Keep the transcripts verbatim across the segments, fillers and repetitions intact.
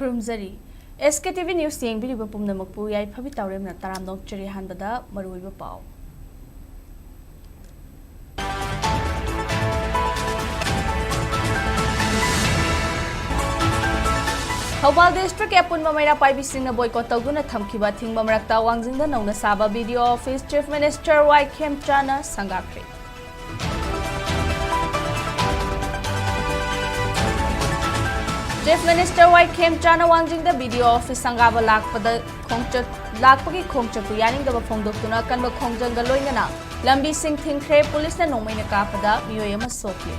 ꯈꯨꯔꯨꯝꯖꯔꯤ꯫ ꯑꯦꯁ ꯀꯦ T V news ꯌꯦꯡꯕꯤꯔꯤꯕ ꯄꯨꯝꯅꯃꯛꯄꯨ ꯌꯥꯏꯐꯕꯤ ꯇꯥꯎꯔꯦꯝꯅ ꯇꯔꯥꯝꯅ ꯑꯣꯛꯆꯔꯤ꯫ ꯑꯍꯥꯟꯕꯗ ꯃꯔꯨꯑꯣꯏꯕ ꯄꯥꯎ꯫ ꯊꯧꯕꯥꯜ ꯗꯤꯁꯇ꯭ꯔꯤꯛꯀꯤ ꯑꯄꯨꯟꯕ ꯃꯩꯔꯥ ꯄꯥꯏꯕꯤꯁꯤꯡꯅ ꯕꯣꯏꯀꯣꯠ ꯇꯧꯗꯨꯅ ꯊꯝꯈꯤꯕ ꯊꯤꯡꯕ ꯃꯔꯛꯇ ꯋꯥꯡꯖꯤꯡꯗ ꯅꯧꯅ ꯁꯥꯕ ꯕꯤ ꯗꯤ ꯑꯣ ꯑꯣꯐꯤꯁ ꯆꯤꯐ ꯃꯤꯅꯤꯁꯇꯔ ꯋꯥꯏ ꯈꯦꯝꯆꯥꯅ ꯁꯪꯒꯥꯈ꯭ꯔꯦ꯫ ꯆꯤꯐ ꯃꯤꯅꯤꯁꯇꯔ ꯋꯥꯏ ꯈꯦꯝꯆꯥꯅ ꯋꯥꯡꯖꯤꯡꯗ ꯕꯤ ꯗꯤ ꯑꯣ ꯑꯣꯐꯤꯁ ꯁꯪꯒꯥꯕ ꯂꯥꯛꯄꯗ ꯈꯣꯡꯆꯠ, ꯂꯥꯛꯄꯒꯤ ꯈꯣꯡꯆꯠꯄꯨ ꯌꯥꯅꯤꯡꯗꯕ ꯐꯣꯡꯗꯣꯛꯇꯨꯅ ꯑꯀꯟꯕ ꯈꯣꯡꯖꯪꯒ ꯂꯣꯏꯅꯅ ꯂꯝꯕꯤꯁꯤꯡ ꯊꯤꯡꯈ꯭ꯔꯦ꯫ ꯄꯨꯂꯤꯁꯅ ꯅꯣꯡꯃꯩꯅ ꯀꯥꯞꯄꯗ ꯃꯤꯑꯣꯏ ꯑꯃ ꯁꯣꯛꯂꯦ꯫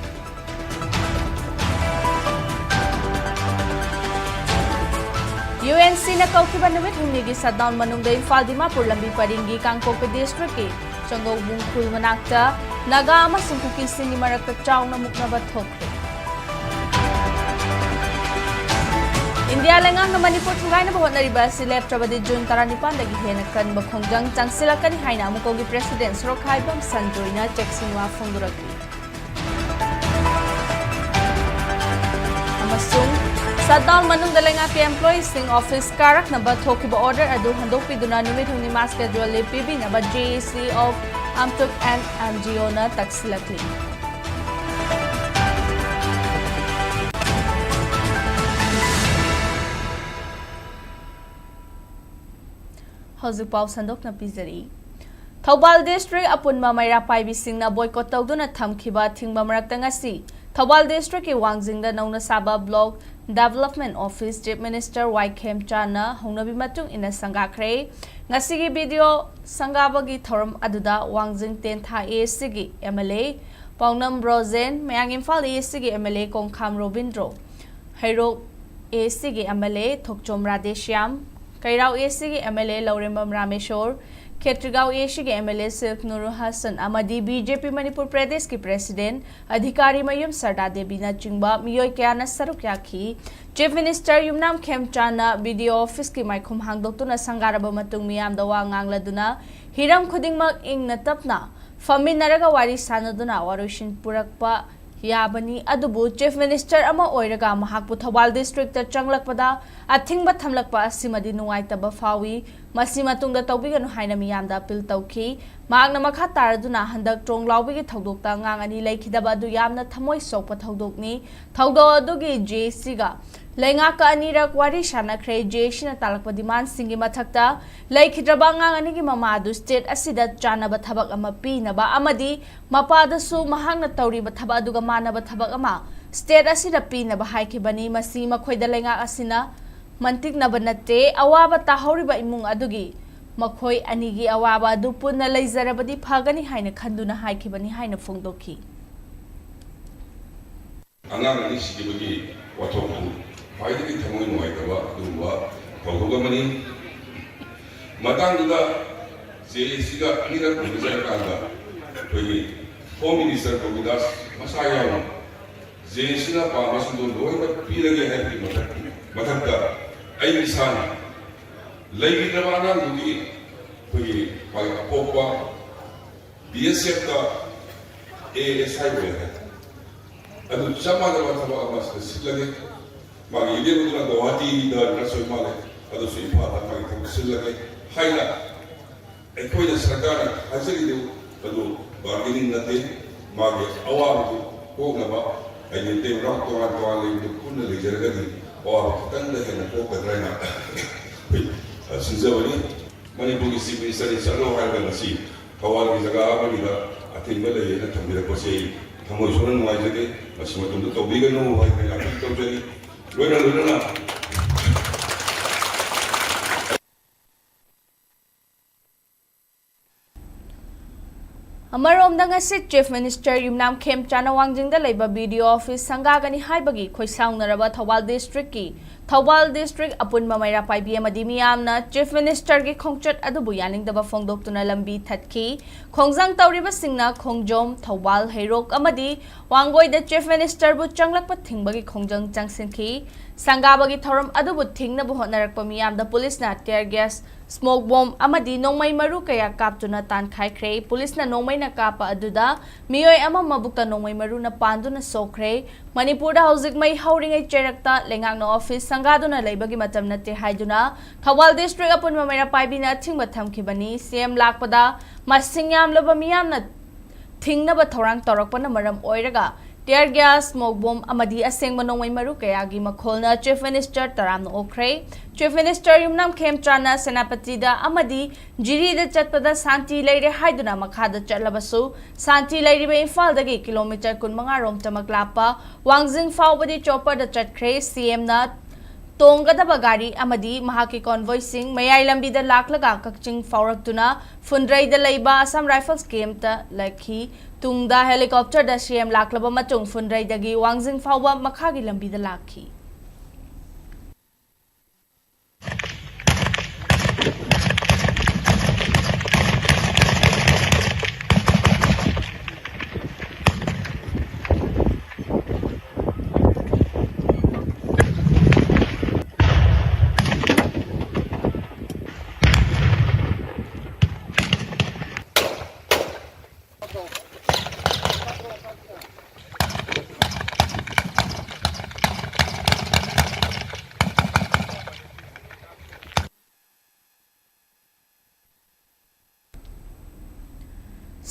ꯌꯨ ꯑꯦꯟ ꯁꯤꯅ ꯀꯧꯈꯤꯕ ꯅꯨꯃꯤꯠ ꯍꯨꯝꯅꯤꯒꯤ ꯁꯠꯗꯥꯎꯟ ꯃꯅꯨꯡꯗ ꯏꯝꯐꯥꯜ ꯗꯤꯃꯥꯄꯨꯔ ꯂꯝꯕꯤ ꯄꯔꯤꯡꯒꯤ ꯀꯥꯡꯄꯣꯛꯄꯤ ꯗꯤꯁꯇ꯭ꯔꯤꯛꯀꯤ ꯆꯪꯒꯧꯕꯨꯡ ꯈꯨꯜ ꯃꯅꯥꯛꯇ ꯅꯥꯒꯥ ꯑꯃꯁꯨꯡ ꯀꯨꯀꯤꯁꯤꯡꯒꯤ ꯃꯔꯛꯇ ꯆꯥꯎꯅ ꯃꯨꯛꯅꯕ ꯊꯣꯛꯈ꯭ꯔꯦ꯫ ꯏꯟꯗꯤꯌꯥ ꯂꯩꯉꯥꯛꯅ ꯃꯅꯤꯄꯨꯔ ꯊꯨꯒꯥꯏꯅꯕ ꯍꯣꯠꯅꯔꯤꯕ ꯑꯁꯤ ꯂꯦꯞꯇ꯭ꯔꯕꯗꯤ ꯖꯨꯟ ꯇꯔꯥꯅꯤꯄꯥꯟꯗꯒꯤ ꯍꯦꯟꯅ ꯀꯟꯕ ꯈꯣꯡꯖꯪ ꯆꯪꯁꯤꯜꯂꯛꯀꯅꯤ ꯍꯥꯏꯅ ꯑꯃꯨꯀꯣꯝꯒꯤ ꯄ꯭ꯔꯦꯁꯤꯗꯦꯟ ꯁꯣꯔꯣꯛꯈꯥꯏꯕꯝ ꯁꯟꯖꯣꯏꯅ ꯆꯦꯛꯁꯤꯟꯋꯥ ꯐꯣꯡꯗꯣꯔꯛꯂꯤ꯫ ꯑꯃꯁꯨꯡ ꯁꯠꯗꯥꯎꯟ ꯃꯅꯨꯡꯗ ꯂꯩꯉꯥꯛꯀꯤ ꯑꯦꯝꯄ꯭ꯂꯣꯌꯤꯁꯤꯡ ꯑꯣꯐꯤꯁ ꯀꯥꯔꯛꯅꯕ ꯊꯣꯛꯈꯤꯕ ꯑꯣꯔꯗꯔ ꯑꯗꯨ ꯍꯟꯗꯣꯛꯄꯤꯗꯨꯅ ꯅꯨꯃꯤꯠ ꯍꯨꯝꯅꯤ ꯃꯥꯁ ꯀꯦꯖꯨꯑꯦꯜ ꯂꯤꯚ ꯄꯤꯕꯤꯅꯕ J A C of Amtuk and M G O ꯅ ꯇꯛꯁꯤꯜꯂꯛꯂꯤ꯫ ꯍꯧꯖꯤꯛ ꯄꯥꯎ ꯁꯟꯗꯣꯛꯅ ꯄꯤꯖꯔꯤ꯫ ꯊꯧꯕꯥꯜ ꯗꯤꯁꯇ꯭ꯔꯤꯛ ꯑꯄꯨꯟꯕ ꯃꯩꯔꯥ ꯄꯥꯏꯕꯤꯁꯤꯡꯅ ꯕꯣꯏꯀꯣꯠ ꯇꯧꯗꯨꯅ ꯊꯝꯈꯤꯕ ꯊꯤꯡꯕ ꯃꯔꯛꯇ ꯉꯁꯤ ꯊꯧꯕꯥꯜ ꯗꯤꯁꯇ꯭ꯔꯤꯛꯀꯤ ꯋꯥꯡꯖꯤꯡꯗ ꯅꯧꯅ ꯁꯥꯕ block development office chief minister Y ꯈꯦꯝꯆꯥꯟꯅ ꯍꯧꯅꯕꯤ ꯃꯇꯨꯡ ꯏꯟꯅ ꯁꯪꯒꯥꯈ꯭ꯔꯦ꯫ ꯉꯁꯤꯒꯤ ꯕꯤ ꯗꯤ ꯑꯣ ꯁꯪꯒꯥꯕꯒꯤ ꯊꯧꯔꯝ ꯑꯗꯨꯗ ꯋꯥꯡꯖꯤꯡ ꯇꯦꯟꯊꯥ ꯑꯦ ꯁꯤꯒꯤ ꯑꯦꯝ ꯑꯦꯜ ꯑꯦ ꯄꯥꯎꯅꯝ ꯕ꯭ꯔꯣꯖꯦꯟ, ꯃꯌꯥꯡ ꯏꯝꯐꯥꯜ ꯑꯦ ꯁꯤꯒꯤ ꯑꯦꯝ ꯑꯦꯜ ꯑꯦ ꯀꯣꯡꯈꯥꯝ ꯔꯣꯕꯤꯟꯗ꯭ꯔꯣ, ꯍꯩꯔꯣꯛ ꯑꯦ ꯁꯤꯒꯤ ꯑꯦꯝ ꯑꯦꯜ ꯑꯦ ꯊꯣꯛꯆꯣꯝ ꯔꯥꯙꯦꯁ꯭ꯌꯥꯝ, ꯀꯩꯔꯥꯎ ꯑꯦ ꯁꯤꯒꯤ ꯑꯦꯝ ꯑꯦꯜ ꯑꯦ ꯂꯧꯔꯦꯝꯕꯝ ꯔꯥꯃꯦꯁꯣꯔ, ꯈꯦꯇ꯭ꯔꯤꯒꯥꯎ ꯑꯦ ꯁꯤꯒꯤ M L A silk Nur Hasan ꯑꯃꯗꯤ ꯕꯤ ꯖꯦ ꯄꯤ ꯃꯅꯤꯄꯨꯔ ꯄ꯭ꯔꯗꯦꯁꯀꯤ ꯄ꯭ꯔꯦꯁꯤꯗꯦꯟꯠ ꯑꯙꯤꯀꯥꯔꯤ ꯃꯌꯨꯝ ꯁꯔꯗꯥ ꯗꯦꯕꯤꯅꯆꯤꯡꯕ ꯃꯤꯑꯣꯏ ꯀꯌꯥꯅ ꯁꯔꯨꯛ ꯌꯥꯈꯤ꯫ ꯆꯤꯐ ꯃꯤꯅꯤꯁꯇꯔ ꯌꯨꯝꯅꯥꯝ ꯈꯦꯝꯆꯥꯟꯅ ꯕꯤ ꯗꯤ ꯑꯣ ꯑꯣꯐꯤꯁꯀꯤ ꯃꯥꯏꯈꯨꯝ ꯍꯥꯡꯗꯣꯛꯇꯨꯅ ꯁꯪꯒꯥꯔꯕ ꯃꯇꯨꯡ ꯃꯤꯌꯥꯝꯗ ꯋꯥ ꯉꯥꯡꯂꯗꯨꯅ ꯍꯤꯔꯝ ꯈꯨꯗꯤꯡꯃꯛ ꯏꯪꯅ ꯇꯞꯅ ꯐꯝꯃꯤꯟꯅꯔꯒ ꯋꯥꯔꯤ ꯁꯥꯟꯅꯗꯨꯅ ꯋꯥꯔꯣꯏꯁꯤꯟ ꯄꯨꯔꯛꯄ ꯌꯥꯕꯅꯤ꯫ ꯑꯗꯨꯕꯨ Chief Minister ꯑꯃ ꯑꯣꯏꯔꯒ ꯃꯍꯥꯛꯄꯨ ꯊꯧꯕꯥꯜ districtꯇ ꯆꯪꯂꯛꯄꯗ ꯑꯊꯤꯡꯕ ꯊꯝꯂꯛꯄ ꯑꯁꯤꯃꯗꯤ ꯅꯨꯡꯉꯥꯏꯇꯕ ꯐꯥꯎꯏ꯫ ꯃꯁꯤ ꯃꯇꯨꯡꯗ ꯇꯧꯕꯤꯒꯅꯨ ꯍꯥꯏꯅ ꯃꯤꯌꯥꯝꯗ appeal ꯇꯧꯈꯤ꯫ ꯃꯍꯥꯛꯅ ꯃꯈꯥ ꯇꯥꯔꯗꯨꯅ ꯍꯟꯗꯛ ꯇ꯭ꯔꯣꯡꯂꯥꯎꯕꯤꯒꯤ ꯊꯧꯗꯣꯛꯇ ꯑꯉꯥꯡ ꯑꯅꯤ ꯂꯩꯈꯤꯗꯕ ꯑꯗꯨ ꯌꯥꯝꯅ ꯊꯃꯣꯏ ꯁꯣꯛꯄ ꯊꯧꯗꯣꯛꯅꯤ꯫ ꯊꯧꯗꯣꯛ ꯑꯗꯨꯒꯤ JACꯒ ꯂꯩꯉꯥꯛꯀ ꯑꯅꯤꯔꯛ ꯋꯥꯔꯤ ꯁꯥꯟꯅꯈ꯭ꯔꯦ꯫ JACꯅ ꯇꯥꯛꯂꯛꯄ demandꯁꯤꯡꯒꯤ ꯃꯊꯛꯇ ꯂꯩꯈꯤꯗ꯭ꯔꯕ ꯑꯉꯥꯡ ꯑꯅꯤꯒꯤ ꯃꯃꯥ ꯑꯗꯨ state ꯑꯁꯤꯗ ꯆꯥꯟꯅꯕ ꯊꯕꯛ ꯑꯃ ꯄꯤꯅꯕ ꯑꯃꯗꯤ ꯃꯄꯥꯗꯁꯨ ꯃꯍꯥꯛꯅ ꯇꯧꯔꯤꯕ ꯊꯕꯛ ꯑꯗꯨꯒ ꯃꯥꯟꯅꯕ ꯊꯕꯛ ꯑꯃ state ꯑꯁꯤꯗ ꯄꯤꯅꯕ ꯍꯥꯏꯈꯤꯕꯅꯤ꯫ ꯃꯁꯤ ꯃꯈꯣꯏꯗ ꯂꯩꯉꯥꯛ ꯑꯁꯤꯅ ꯃꯟꯇꯤꯛꯅꯕ ꯅꯠꯇꯦ꯫ ꯑꯋꯥꯕ ꯇꯥꯍꯧꯔꯤꯕ ꯏꯃꯨꯡ ꯑꯗꯨꯒꯤ ꯃꯈꯣꯏ ꯑꯅꯤꯒꯤ ꯑꯋꯥꯕ ꯑꯗꯨ ꯄꯨꯟꯅ ꯂꯩꯖꯔꯕꯗꯤ ꯐꯒꯅꯤ ꯍꯥꯏꯅ ꯈꯟꯗꯨꯅ ꯍꯥꯏꯈꯤꯕꯅꯤ ꯍꯥꯏꯅ ꯐꯣꯡꯗꯣꯛꯈꯤ꯫ ꯑꯉꯥꯡ ꯑꯅꯤ ꯁꯤꯈꯤꯕꯒꯤ ꯋꯥꯊꯣꯛꯇꯨ ꯈ꯭ꯋꯥꯏꯗꯒꯤ ꯊꯃꯣꯏ ꯅꯨꯡꯉꯥꯏꯇꯕ ꯑꯗꯨꯒꯨꯝꯕ ꯊꯧꯗꯣꯛ ꯑꯃꯅꯤ꯫ ꯃꯇꯥꯡꯗꯨꯗ JACꯒ ꯑꯅꯤꯔꯛ ꯎꯅꯖꯔꯀꯥꯟꯗ ꯑꯩꯈꯣꯏꯒꯤ Home Minister ꯒꯣꯕꯤꯟꯗꯥꯁ ꯃꯁꯥ ꯌꯥꯎꯅ JACꯅ ꯄꯥꯝꯕꯁꯤꯡꯗꯨ ꯂꯣꯏꯅ ꯄꯤꯔꯒꯦ ꯍꯥꯏꯕꯒꯤ ꯃꯊꯛ-, ꯃꯊꯛꯇ ꯑꯩ ꯏꯁꯥꯅ ꯂꯩꯈꯤꯗ꯭ꯔꯕ ꯑꯉꯥꯡꯗꯨꯒꯤ ꯑꯩꯈꯣꯏꯒꯤ ꯃꯥꯒꯤ ꯑꯄꯣꯛꯄ BSFꯇ ASI ꯑꯣꯏ ꯍꯥꯏ꯫ ꯑꯗꯨ ꯆꯞ ꯃꯥꯟꯅꯕ ꯊꯕꯛ ꯑꯃ ꯁꯤꯗ ꯁꯤꯜꯂꯒꯦ꯫ ꯃꯥꯒꯤ ꯏꯕꯦꯝꯃꯗꯨꯅ ꯒꯧꯍꯥꯇꯤꯗ nurse ꯑꯣꯏ ꯃꯥꯜꯂꯦ꯫ ꯑꯗꯨꯁꯨ ꯏꯝꯐꯥꯜꯗ ꯃꯥꯒꯤ ꯊꯕꯛ ꯁꯤꯜꯂꯒꯦ ꯍꯥꯏꯅ ꯑꯩꯈꯣꯏꯅ ꯁꯔꯀꯥꯔꯅ ꯍꯥꯏꯖꯔꯤꯗꯨ ꯑꯗꯨ bargaining ꯅꯠꯇꯦ꯫ ꯃꯥꯒꯤ ꯑꯋꯥꯕꯗꯨ ꯀꯣꯛꯅꯕ ꯍꯥꯏꯗꯤ ꯇꯣꯉꯥꯟ ꯇꯣꯉꯥꯟ ꯂꯩꯕꯗꯨ ꯄꯨꯟꯅ ꯂꯩꯖꯔꯒꯗꯤ ꯑꯋꯥꯕ ꯈꯤꯇꯪꯗ ꯍꯦꯟꯅ ꯀꯣꯛꯀꯗ꯭ꯔꯥ ꯍꯥꯏꯅ ꯑꯩꯈꯣꯏ ꯁꯤꯟꯖꯕꯅꯤ꯫ ꯃꯅꯤꯄꯨꯔꯒꯤ Chief Ministerꯅ ꯆꯠꯂꯣ ꯍꯥꯏꯔꯒ ꯉꯁꯤ ꯊꯧꯕꯥꯜꯒꯤ ꯖꯒꯥ ꯑꯃꯅꯤꯗ ꯑꯊꯤꯡꯕ ꯂꯩꯌꯦꯅ ꯊꯝꯕꯤꯔꯛꯄꯁꯦ ꯑꯩ ꯊꯃꯣꯏ ꯁꯣꯛꯅ ꯅꯨꯡꯉꯥꯏꯖꯗꯦ꯫ ꯃꯁꯤ ꯃꯇꯨꯡꯗ ꯇꯧꯕꯤꯒꯅꯨ ꯍꯥꯏꯅ ꯑꯩ appeal ꯇꯧꯖꯔꯤ꯫ ꯂꯣꯏꯅ ꯂꯣꯏꯅꯅ ꯑꯃꯔꯣꯝꯗ ꯉꯁꯤ Chief Minister ꯌꯨꯝꯅꯥꯝ ꯈꯦꯝꯆꯥꯟꯅ ꯋꯥꯡꯖꯤꯡꯗ ꯂꯩꯕ BDO office ꯁꯪꯒꯥꯒꯅꯤ ꯍꯥꯏꯕꯒꯤ ꯈꯣꯏꯁꯥꯎꯅꯔꯕ ꯊꯧꯕꯥꯜ districtꯀꯤ, ꯊꯧꯕꯥꯜ district ꯑꯄꯨꯟꯕ ꯃꯩꯔꯥ ꯄꯥꯏꯕꯤ ꯑꯃꯗꯤ ꯃꯤꯌꯥꯝꯅ Chief Ministerꯒꯤ ꯈꯣꯡꯆꯠ ꯑꯗꯨꯕꯨ ꯌꯥꯅꯤꯡꯗꯕ ꯐꯣꯡꯗꯣꯛꯇꯨꯅ ꯂꯝꯕꯤ ꯊꯠꯈꯤ꯫ ꯈꯣꯡꯖꯪ ꯇꯧꯔꯤꯕꯁꯤꯡꯅ ꯈꯣꯡꯖꯣꯝ, ꯊꯧꯕꯥꯜ, ꯍꯩꯔꯣꯛ ꯑꯃꯗꯤ ꯋꯥꯡꯒꯣꯏꯗ Chief Ministerꯕꯨ ꯆꯪꯂꯛꯄ ꯊꯤꯡꯕꯒꯤ ꯈꯣꯡꯖꯪ ꯆꯪꯁꯤꯟꯈꯤ꯫ ꯁꯪꯒꯥꯕꯒꯤ ꯊꯧꯔꯝ ꯑꯗꯨꯕꯨ ꯊꯤꯡꯅꯕ ꯍꯣꯠꯅꯔꯛꯄ ꯃꯤꯌꯥꯝꯗ ꯄꯨꯂꯤꯁꯅ tear gas ꯁ꯭ꯃꯣꯛ ꯕꯣꯝ ꯑꯃꯗꯤ ꯅꯣꯡꯃꯩ ꯃꯔꯨ ꯀꯌꯥ ꯀꯥꯞꯇꯨꯅ ꯇꯥꯟꯈꯥꯏꯈ꯭ꯔꯦ꯫ ꯄꯨꯂꯤꯁꯅ ꯅꯣꯡꯃꯩꯅ ꯀꯥꯞꯄ ꯑꯗꯨꯗ ꯃꯤꯑꯣꯏ ꯑꯃ ꯃꯕꯨꯛꯇ ꯅꯣꯡꯃꯩ ꯃꯔꯨꯅ ꯄꯥꯟꯗꯨꯅ ꯁꯣꯛꯈ꯭ꯔꯦ꯫ ꯃꯅꯤꯄꯨꯔꯗ ꯍꯧꯖꯤꯛ ꯃꯩ ꯍꯧꯔꯤꯉꯩ ꯆꯩꯔꯛꯇ ꯂꯩꯉꯥꯛꯅ ꯑꯣꯐꯤꯁ ꯁꯪꯒꯥꯗꯨꯅ ꯂꯩꯕꯒꯤ ꯃꯇꯝ ꯅꯠꯇꯦ ꯍꯥꯏꯗꯨꯅ ꯊꯧꯕꯥꯜ ꯗꯤꯁꯇ꯭ꯔꯤꯛ ꯑꯄꯨꯟꯕ ꯃꯩꯔꯥ ꯄꯥꯏꯕꯤꯅ ꯑꯊꯤꯡꯕ ꯊꯝꯈꯤꯕꯅꯤ꯫ ꯁꯤ ꯑꯦꯝ ꯂꯥꯛꯄꯗ ꯃꯁꯤꯡ ꯌꯥꯝꯂꯕ ꯃꯤꯌꯥꯝꯅ ꯊꯤꯡꯅꯕ ꯊꯧꯔꯥꯡ ꯇꯧꯔꯛꯄꯅ ꯃꯔꯝ ꯑꯣꯏꯔꯒ ꯇꯤꯌꯔ ꯒ꯭ꯌꯥꯁ, ꯁ꯭ꯃꯣꯛ ꯕꯣꯝ ꯑꯃꯗꯤ ꯑꯁꯦꯡꯕ ꯅꯣꯡꯃꯩ ꯃꯔꯨ ꯀꯌꯥꯒꯤ ꯃꯈꯣꯜꯅ ꯆꯤꯐ ꯃꯤꯅꯤꯁꯇꯔ ꯇꯔꯥꯝꯅ ꯑꯣꯛꯈ꯭ꯔꯦ꯫ ꯆꯤꯐ ꯃꯤꯅꯤꯁꯇꯔ ꯌꯨꯝꯅꯥꯝ ꯈꯦꯝꯆꯥꯟꯅ ꯁꯦꯅꯥꯄꯇꯤꯗ ꯑꯃꯗꯤ ꯖꯤꯔꯤꯗ ꯆꯠꯄꯗ ꯁꯥꯟꯇꯤ ꯂꯩꯔꯦ ꯍꯥꯏꯗꯨꯅ ꯃꯈꯥꯗ ꯆꯠꯂꯕꯁꯨ, ꯁꯥꯟꯇꯤ ꯂꯩꯔꯤꯕ ꯏꯝꯐꯥꯜꯗꯒꯤ ꯀꯤꯂꯣꯃꯤꯇꯔ ꯀꯨꯟꯃꯉꯥ ꯔꯣꯝꯇꯃꯛ ꯂꯥꯞꯄ ꯋꯥꯡꯖꯤꯡ ꯐꯥꯎꯕꯗꯤ ꯆꯣꯄꯔꯗ ꯆꯠꯈ꯭ꯔꯦ꯫ ꯁꯤ ꯑꯦꯝꯅ ꯇꯣꯡꯒꯗꯕ ꯒꯥꯔꯤ ꯑꯃꯗꯤ ꯃꯍꯥꯛꯀꯤ ꯀꯣꯟꯚꯣꯏꯁꯤꯡ ꯃꯌꯥꯏ ꯂꯝꯕꯤꯗ ꯂꯥꯛꯂꯒ ꯀꯛꯆꯤꯡ ꯐꯥꯎꯔꯛꯇꯨꯅ ꯐꯨꯟꯗ꯭ꯔꯩꯗ ꯂꯩꯕ ꯑꯁꯥꯝ ꯔꯥꯏꯐꯜꯁ ꯀꯦꯝꯞꯇ ꯂꯩꯈꯤ꯫ ꯇꯨꯡꯗ ꯍꯦꯂꯤꯀꯣꯞꯇꯔꯗ ꯁꯤ ꯑꯦꯝ ꯂꯥꯛꯂꯕ ꯃꯇꯨꯡ ꯐꯨꯟꯗ꯭ꯔꯩꯗꯒꯤ ꯋꯥꯡꯖꯤꯡ ꯐꯥꯎꯕ ꯃꯈꯥꯒꯤ ꯂꯝꯕꯤꯗ ꯂꯥꯛꯈꯤ꯫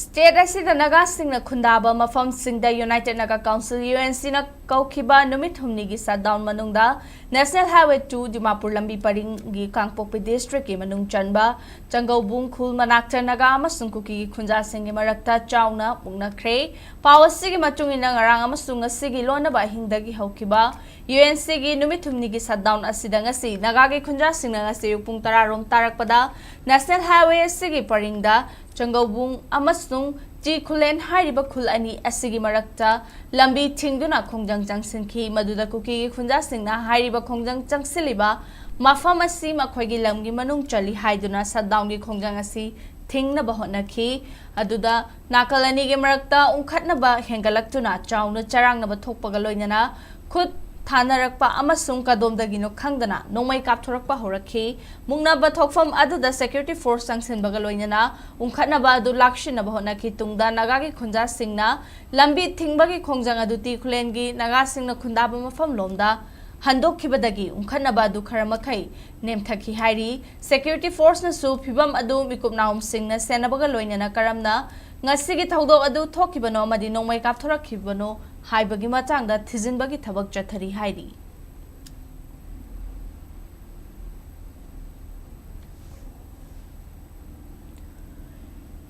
ꯁ꯭ꯇꯦꯠ ꯑꯁꯤꯗ ꯅꯥꯒꯥꯁꯤꯡꯅ ꯈꯨꯟꯗꯥꯕ ꯃꯐꯝꯁꯤꯡꯗ united Naga council, U N ꯁꯤꯅ ꯀꯧꯈꯤꯕ ꯅꯨꯃꯤꯠ ꯍꯨꯝꯅꯤꯒꯤ ꯁꯠꯗꯥꯎꯟ ꯃꯅꯨꯡꯗ ꯅꯦꯁꯅꯦꯜ ꯍꯥꯏꯋꯦ ꯇꯨ ꯗꯤꯃꯥꯄꯨꯔ ꯂꯝꯕꯤ ꯄꯔꯤꯡꯒꯤ ꯀꯥꯡꯄꯣꯛꯄꯤ ꯗꯤꯁꯇ꯭ꯔꯤꯛꯀꯤ ꯃꯅꯨꯡ ꯆꯟꯕ ꯆꯪꯒꯧꯕꯨꯡ ꯈꯨꯜ ꯃꯅꯥꯛꯇ ꯅꯥꯒꯥ ꯑꯃꯁꯨꯡ ꯀꯨꯀꯤꯒꯤ ꯈꯨꯟꯖꯥꯁꯤꯡꯒꯤ ꯃꯔꯛꯇ ꯆꯥꯎꯅ ꯃꯨꯛꯅꯈ꯭ꯔꯦ꯫ ꯄꯥꯎ ꯑꯁꯤꯒꯤ ꯃꯇꯨꯡ ꯏꯟꯅ, ꯉꯔꯥꯡ ꯑꯃꯁꯨꯡ ꯉꯁꯤꯒꯤ ꯂꯣꯟꯅꯕ ꯑꯍꯤꯡꯗꯒꯤ ꯍꯧꯈꯤꯕ ꯌꯨ ꯑꯦꯟ ꯁꯤꯒꯤ ꯅꯨꯃꯤꯠ ꯍꯨꯝꯅꯤꯒꯤ ꯁꯠꯗꯥꯎꯟ ꯑꯁꯤꯗ ꯉꯁꯤ ꯅꯥꯒꯥꯒꯤ ꯈꯨꯟꯖꯥꯁꯤꯡꯅ ꯉꯁꯤ ꯑꯌꯨꯛ ꯄꯨꯡ ꯇꯔꯥ ꯔꯣꯝ ꯇꯥꯔꯛꯄꯗ ꯅꯦꯁꯅꯦꯜ ꯍꯥꯏꯋꯦ ꯑꯁꯤꯒꯤ ꯄꯔꯤꯡꯗ ꯆꯪꯒꯧꯕꯨꯡ ꯑꯃꯁꯨꯡ ꯆꯤ ꯈꯨꯂꯦꯟ ꯍꯥꯏꯔꯤꯕ ꯈꯨꯜ ꯑꯅꯤ ꯑꯁꯤꯒꯤ ꯃꯔꯛꯇ ꯂꯝꯕꯤ ꯊꯤꯡꯗꯨꯅ ꯈꯣꯡꯖꯪ ꯆꯪꯁꯤꯟꯈꯤ꯫ ꯃꯗꯨꯗ ꯀꯨꯀꯤꯒꯤ ꯈꯨꯟꯖꯥꯁꯤꯡꯅ ꯍꯥꯏꯔꯤꯕ ꯈꯣꯡꯖꯪ ꯆꯪꯁꯤꯜꯂꯤꯕ ꯃꯐꯝ ꯑꯁꯤ ꯃꯈꯣꯏꯒꯤ ꯂꯝꯒꯤ ꯃꯅꯨꯡ ꯆꯜꯂꯤ ꯍꯥꯏꯗꯨꯅ ꯁꯠꯗꯥꯎꯟꯒꯤ ꯈꯣꯡꯖꯪ ꯑꯁꯤ ꯊꯤꯡꯅꯕ ꯍꯣꯠꯅꯈꯤ꯫ ꯑꯗꯨꯗ ꯅꯥꯀꯜ ꯑꯅꯤꯒꯤ ꯃꯔꯛꯇ ꯎꯪꯈꯠꯅꯕ ꯍꯦꯟꯒꯠꯂꯛꯇꯨꯅ ꯆꯥꯎꯅ ꯆꯔꯥꯡꯅꯕ ꯊꯣꯛꯄꯒ ꯂꯣꯏꯅꯅ ꯈꯨꯠ ꯊꯥꯅꯔꯛꯄ ꯑꯃꯁꯨꯡ ꯀꯗꯣꯝꯗꯒꯤꯅꯣ ꯈꯪꯗꯅ ꯅꯣꯡꯃꯩ ꯀꯥꯞꯊꯣꯔꯛꯄ ꯍꯧꯔꯛꯈꯤ꯫ ꯃꯨꯛꯅꯕ ꯊꯣꯛꯐꯝ ꯑꯗꯨꯗ security force ꯆꯪꯁꯤꯟꯕꯒ ꯂꯣꯏꯅꯅ ꯎꯪꯈꯠꯅꯕ ꯑꯗꯨ ꯂꯥꯛꯁꯤꯟꯅꯕ ꯍꯣꯠꯅꯈꯤ꯫ ꯇꯨꯡꯗ ꯅꯥꯒꯥꯒꯤ ꯈꯨꯟꯖꯥꯁꯤꯡꯅ ꯂꯝꯕꯤ ꯊꯤꯡꯕꯒꯤ ꯈꯣꯡꯖꯪ ꯑꯗꯨ ꯇꯤ ꯈꯨꯂꯦꯟꯒꯤ ꯅꯥꯒꯥꯁꯤꯡꯅ ꯈꯨꯟꯗꯥꯕ ꯃꯐꯝꯂꯣꯝꯗ ꯍꯟꯗꯣꯛꯈꯤꯕꯗꯒꯤ ꯎꯪꯈꯠꯅꯕ ꯑꯗꯨ ꯈꯔ ꯃꯈꯩ ꯅꯦꯝꯊꯈꯤ ꯍꯥꯏꯔꯤ꯫ Security forceꯅꯁꯨ ꯐꯤꯚꯝ ꯑꯗꯨ ꯃꯤꯀꯨꯞ ꯅꯥꯍꯨꯝꯁꯤꯡꯅ ꯁꯦꯟꯅꯕꯒ ꯂꯣꯏꯅꯅ ꯀꯔꯝꯅ ꯉꯁꯤꯒꯤ ꯊꯧꯗꯣꯛ ꯑꯗꯨ ꯊꯣꯛꯈꯤꯕꯅꯣ ꯑꯃꯗꯤ ꯅꯣꯡꯃꯩ ꯀꯥꯞꯊꯣꯔꯛꯈꯤꯕꯅꯣ ꯍꯥꯏꯕꯒꯤ ꯃꯇꯥꯡꯗ ꯊꯤꯖꯤꯟꯕꯒꯤ ꯊꯕꯛ ꯆꯠꯊꯔꯤ ꯍꯥꯏꯔꯤ꯫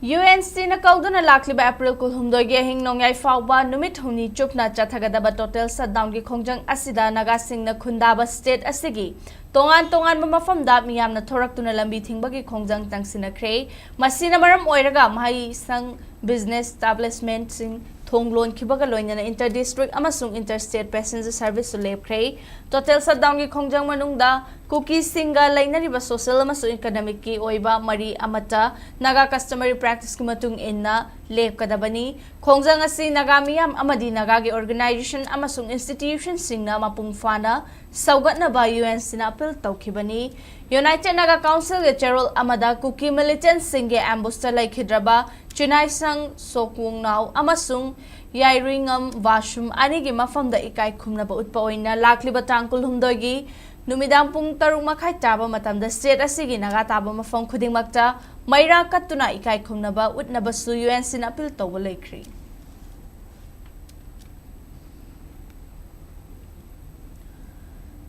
UNCꯅ ꯀꯧꯗꯨꯅ ꯂꯥꯛꯂꯤꯕ April ꯀꯨꯟꯍꯨꯝꯗꯣꯏꯒꯤ ꯑꯍꯤꯡ ꯅꯣꯡꯌꯥꯏ ꯐꯥꯎꯕ ꯅꯨꯃꯤꯠ ꯍꯨꯝꯅꯤ ꯆꯨꯞꯅ ꯆꯠꯊꯒꯗꯕ total shutdownꯒꯤ ꯈꯣꯡꯖꯪ ꯑꯁꯤꯗ ꯅꯥꯒꯥꯁꯤꯡꯅ ꯈꯨꯟꯗꯥꯕ state ꯑꯁꯤꯒꯤ ꯇꯣꯉꯥꯟ ꯇꯣꯉꯥꯟꯕ ꯃꯐꯝꯗ ꯃꯤꯌꯥꯝꯅ ꯊꯣꯔꯛꯇꯨꯅ ꯂꯝꯕꯤ ꯊꯤꯡꯕꯒꯤ ꯈꯣꯡꯖꯪ ꯆꯪꯁꯤꯟꯅꯈ꯭ꯔꯦ꯫ ꯃꯁꯤꯅ ꯃꯔꯝ ꯑꯣꯏꯔꯒ ꯃꯍꯩꯁꯪ, business establishmentꯁꯤꯡ ꯊꯣꯡ ꯂꯣꯟꯈꯤꯕꯒ ꯂꯣꯏꯅꯅ inter district ꯑꯃꯁꯨꯡ inter state passenger serviceꯁꯨ ꯂꯦꯞꯈ꯭ꯔꯦ꯫ Total shutdownꯒꯤ ꯈꯣꯡꯖꯪ ꯃꯅꯨꯡꯗ ꯀꯨꯀꯤꯁꯤꯡꯒ ꯂꯩꯅꯔꯤꯕ social ꯑꯃꯁꯨꯡ economicꯀꯤ ꯑꯣꯏꯕ ꯃꯔꯤ ꯑꯃꯠꯇ Naga customary practiceꯀꯤ ꯃꯇꯨꯡ ꯏꯟꯅ ꯂꯦꯞꯀꯗꯕꯅꯤ꯫ ꯈꯣꯡꯖꯪ ꯑꯁꯤ ꯅꯥꯒꯥ ꯃꯤꯌꯥꯝ ꯑꯃꯗꯤ ꯅꯥꯒꯥꯒꯤ organization ꯑꯃꯁꯨꯡ institutionꯁꯤꯡꯅ ꯃꯄꯨꯡ ꯐꯥꯅ ꯁꯧꯒꯠꯅꯕ UNCꯅ appeal ꯇꯧꯈꯤꯕꯅꯤ꯫ United Naga Councilꯒꯤ ꯆꯦꯔꯣꯜ ꯑꯃꯗ ꯀꯨꯀꯤ militantꯁꯤꯡꯒꯤ ambushꯇ ꯂꯩꯈꯤꯗ꯭ꯔꯕ ꯆꯤꯅꯥꯏꯁꯪ ꯁꯣꯛꯋꯣꯡꯅꯥꯎ ꯑꯃꯁꯨꯡ ꯌꯥꯏꯔꯨꯏꯉꯝ ꯋꯥꯁꯨꯝ ꯑꯅꯤꯒꯤ ꯃꯐꯝꯗ ꯏꯀꯥꯏ ꯈꯨꯝꯅꯕ ꯎꯠꯄ ꯑꯣꯏꯅ ꯂꯥꯛꯂꯤꯕ ꯇꯥꯡ ꯀꯨꯟꯍꯨꯝꯗꯣꯏꯒꯤ ꯅꯨꯃꯤꯗꯥꯡ ꯄꯨꯡ ꯇꯔꯨꯛ ꯃꯈꯥꯏ ꯇꯥꯕ ꯃꯇꯝꯗ state ꯑꯁꯤꯒꯤ ꯅꯥꯒꯥ ꯇꯥꯕ ꯃꯐꯝ ꯈꯨꯗꯤꯡꯃꯛꯇ ꯃꯩꯔꯥ ꯀꯠꯇꯨꯅ ꯏꯀꯥꯏ ꯈꯨꯝꯅꯕ ꯎꯠꯅꯕꯁꯨ UNCꯅ appeal ꯇꯧꯕ ꯂꯩꯈ꯭ꯔꯤ꯫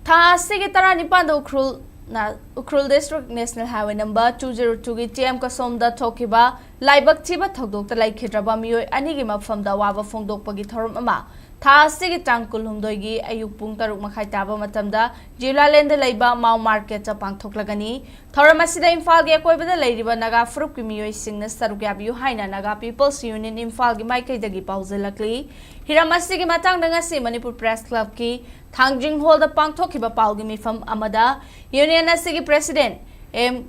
ꯊꯥ ꯑꯁꯤꯒꯤ ꯇꯔꯥꯅꯤꯄꯥꯟꯗ ꯎꯈ꯭ꯔꯨꯜꯅ, Ukhrul district national highway number two zero twoꯒꯤ ꯇꯤ ꯑꯦꯝ ꯀꯁꯣꯝꯗ ꯊꯣꯛꯈꯤꯕ ꯂꯥꯏꯕꯛ ꯊꯤꯕ ꯊꯧꯗꯣꯛꯇ ꯂꯩꯈꯤꯗ꯭ꯔꯕ ꯃꯤꯑꯣꯏ ꯑꯅꯤꯒꯤ ꯃꯐꯝꯗ ꯑꯋꯥꯕ ꯐꯣꯡꯗꯣꯛꯄꯒꯤ ꯊꯧꯔꯝ ꯑꯃ ꯊꯥ ꯑꯁꯤꯒꯤ ꯇꯥꯡ ꯀꯨꯟꯍꯨꯝꯗꯣꯏꯒꯤ ꯑꯌꯨꯛ ꯄꯨꯡ ꯇꯔꯨꯛ ꯃꯈꯥꯏ ꯇꯥꯕ ꯃꯇꯝꯗ ꯖꯤꯂꯥꯂꯦꯟꯗ ꯂꯩꯕ ꯃꯥꯎ marketꯇ ꯄꯥꯡꯊꯣꯛꯂꯒꯅꯤ꯫ ꯊꯧꯔꯝ ꯑꯁꯤꯗ ꯏꯝꯐꯥꯜꯒꯤ ꯑꯀꯣꯏꯕꯗ ꯂꯩꯔꯤꯕ ꯅꯥꯒꯥ ꯐꯨꯔꯨꯞꯀꯤ ꯃꯤꯑꯣꯏꯁꯤꯡꯅ ꯁꯔꯨꯛ ꯌꯥꯕꯤꯌꯨ ꯍꯥꯏꯅ Naga People's Union ꯏꯝꯐꯥꯜꯒꯤ ꯃꯥꯏꯀꯩꯗꯒꯤ ꯄꯥꯎꯖꯦꯜꯂꯛꯂꯤ꯫ ꯍꯤꯔꯝ ꯑꯁꯤꯒꯤ ꯃꯇꯥꯡꯗ ꯉꯁꯤ ꯃꯅꯤꯄꯨꯔ Press Clubꯀꯤ ꯊꯥꯡꯖꯤꯡ ꯍꯣꯜꯗ ꯄꯥꯡꯊꯣꯛꯈꯤꯕ ꯄꯥꯎꯒꯤ ꯃꯤꯐꯝ ꯑꯃꯗ union ꯑꯁꯤꯒꯤ president ꯑꯦꯝ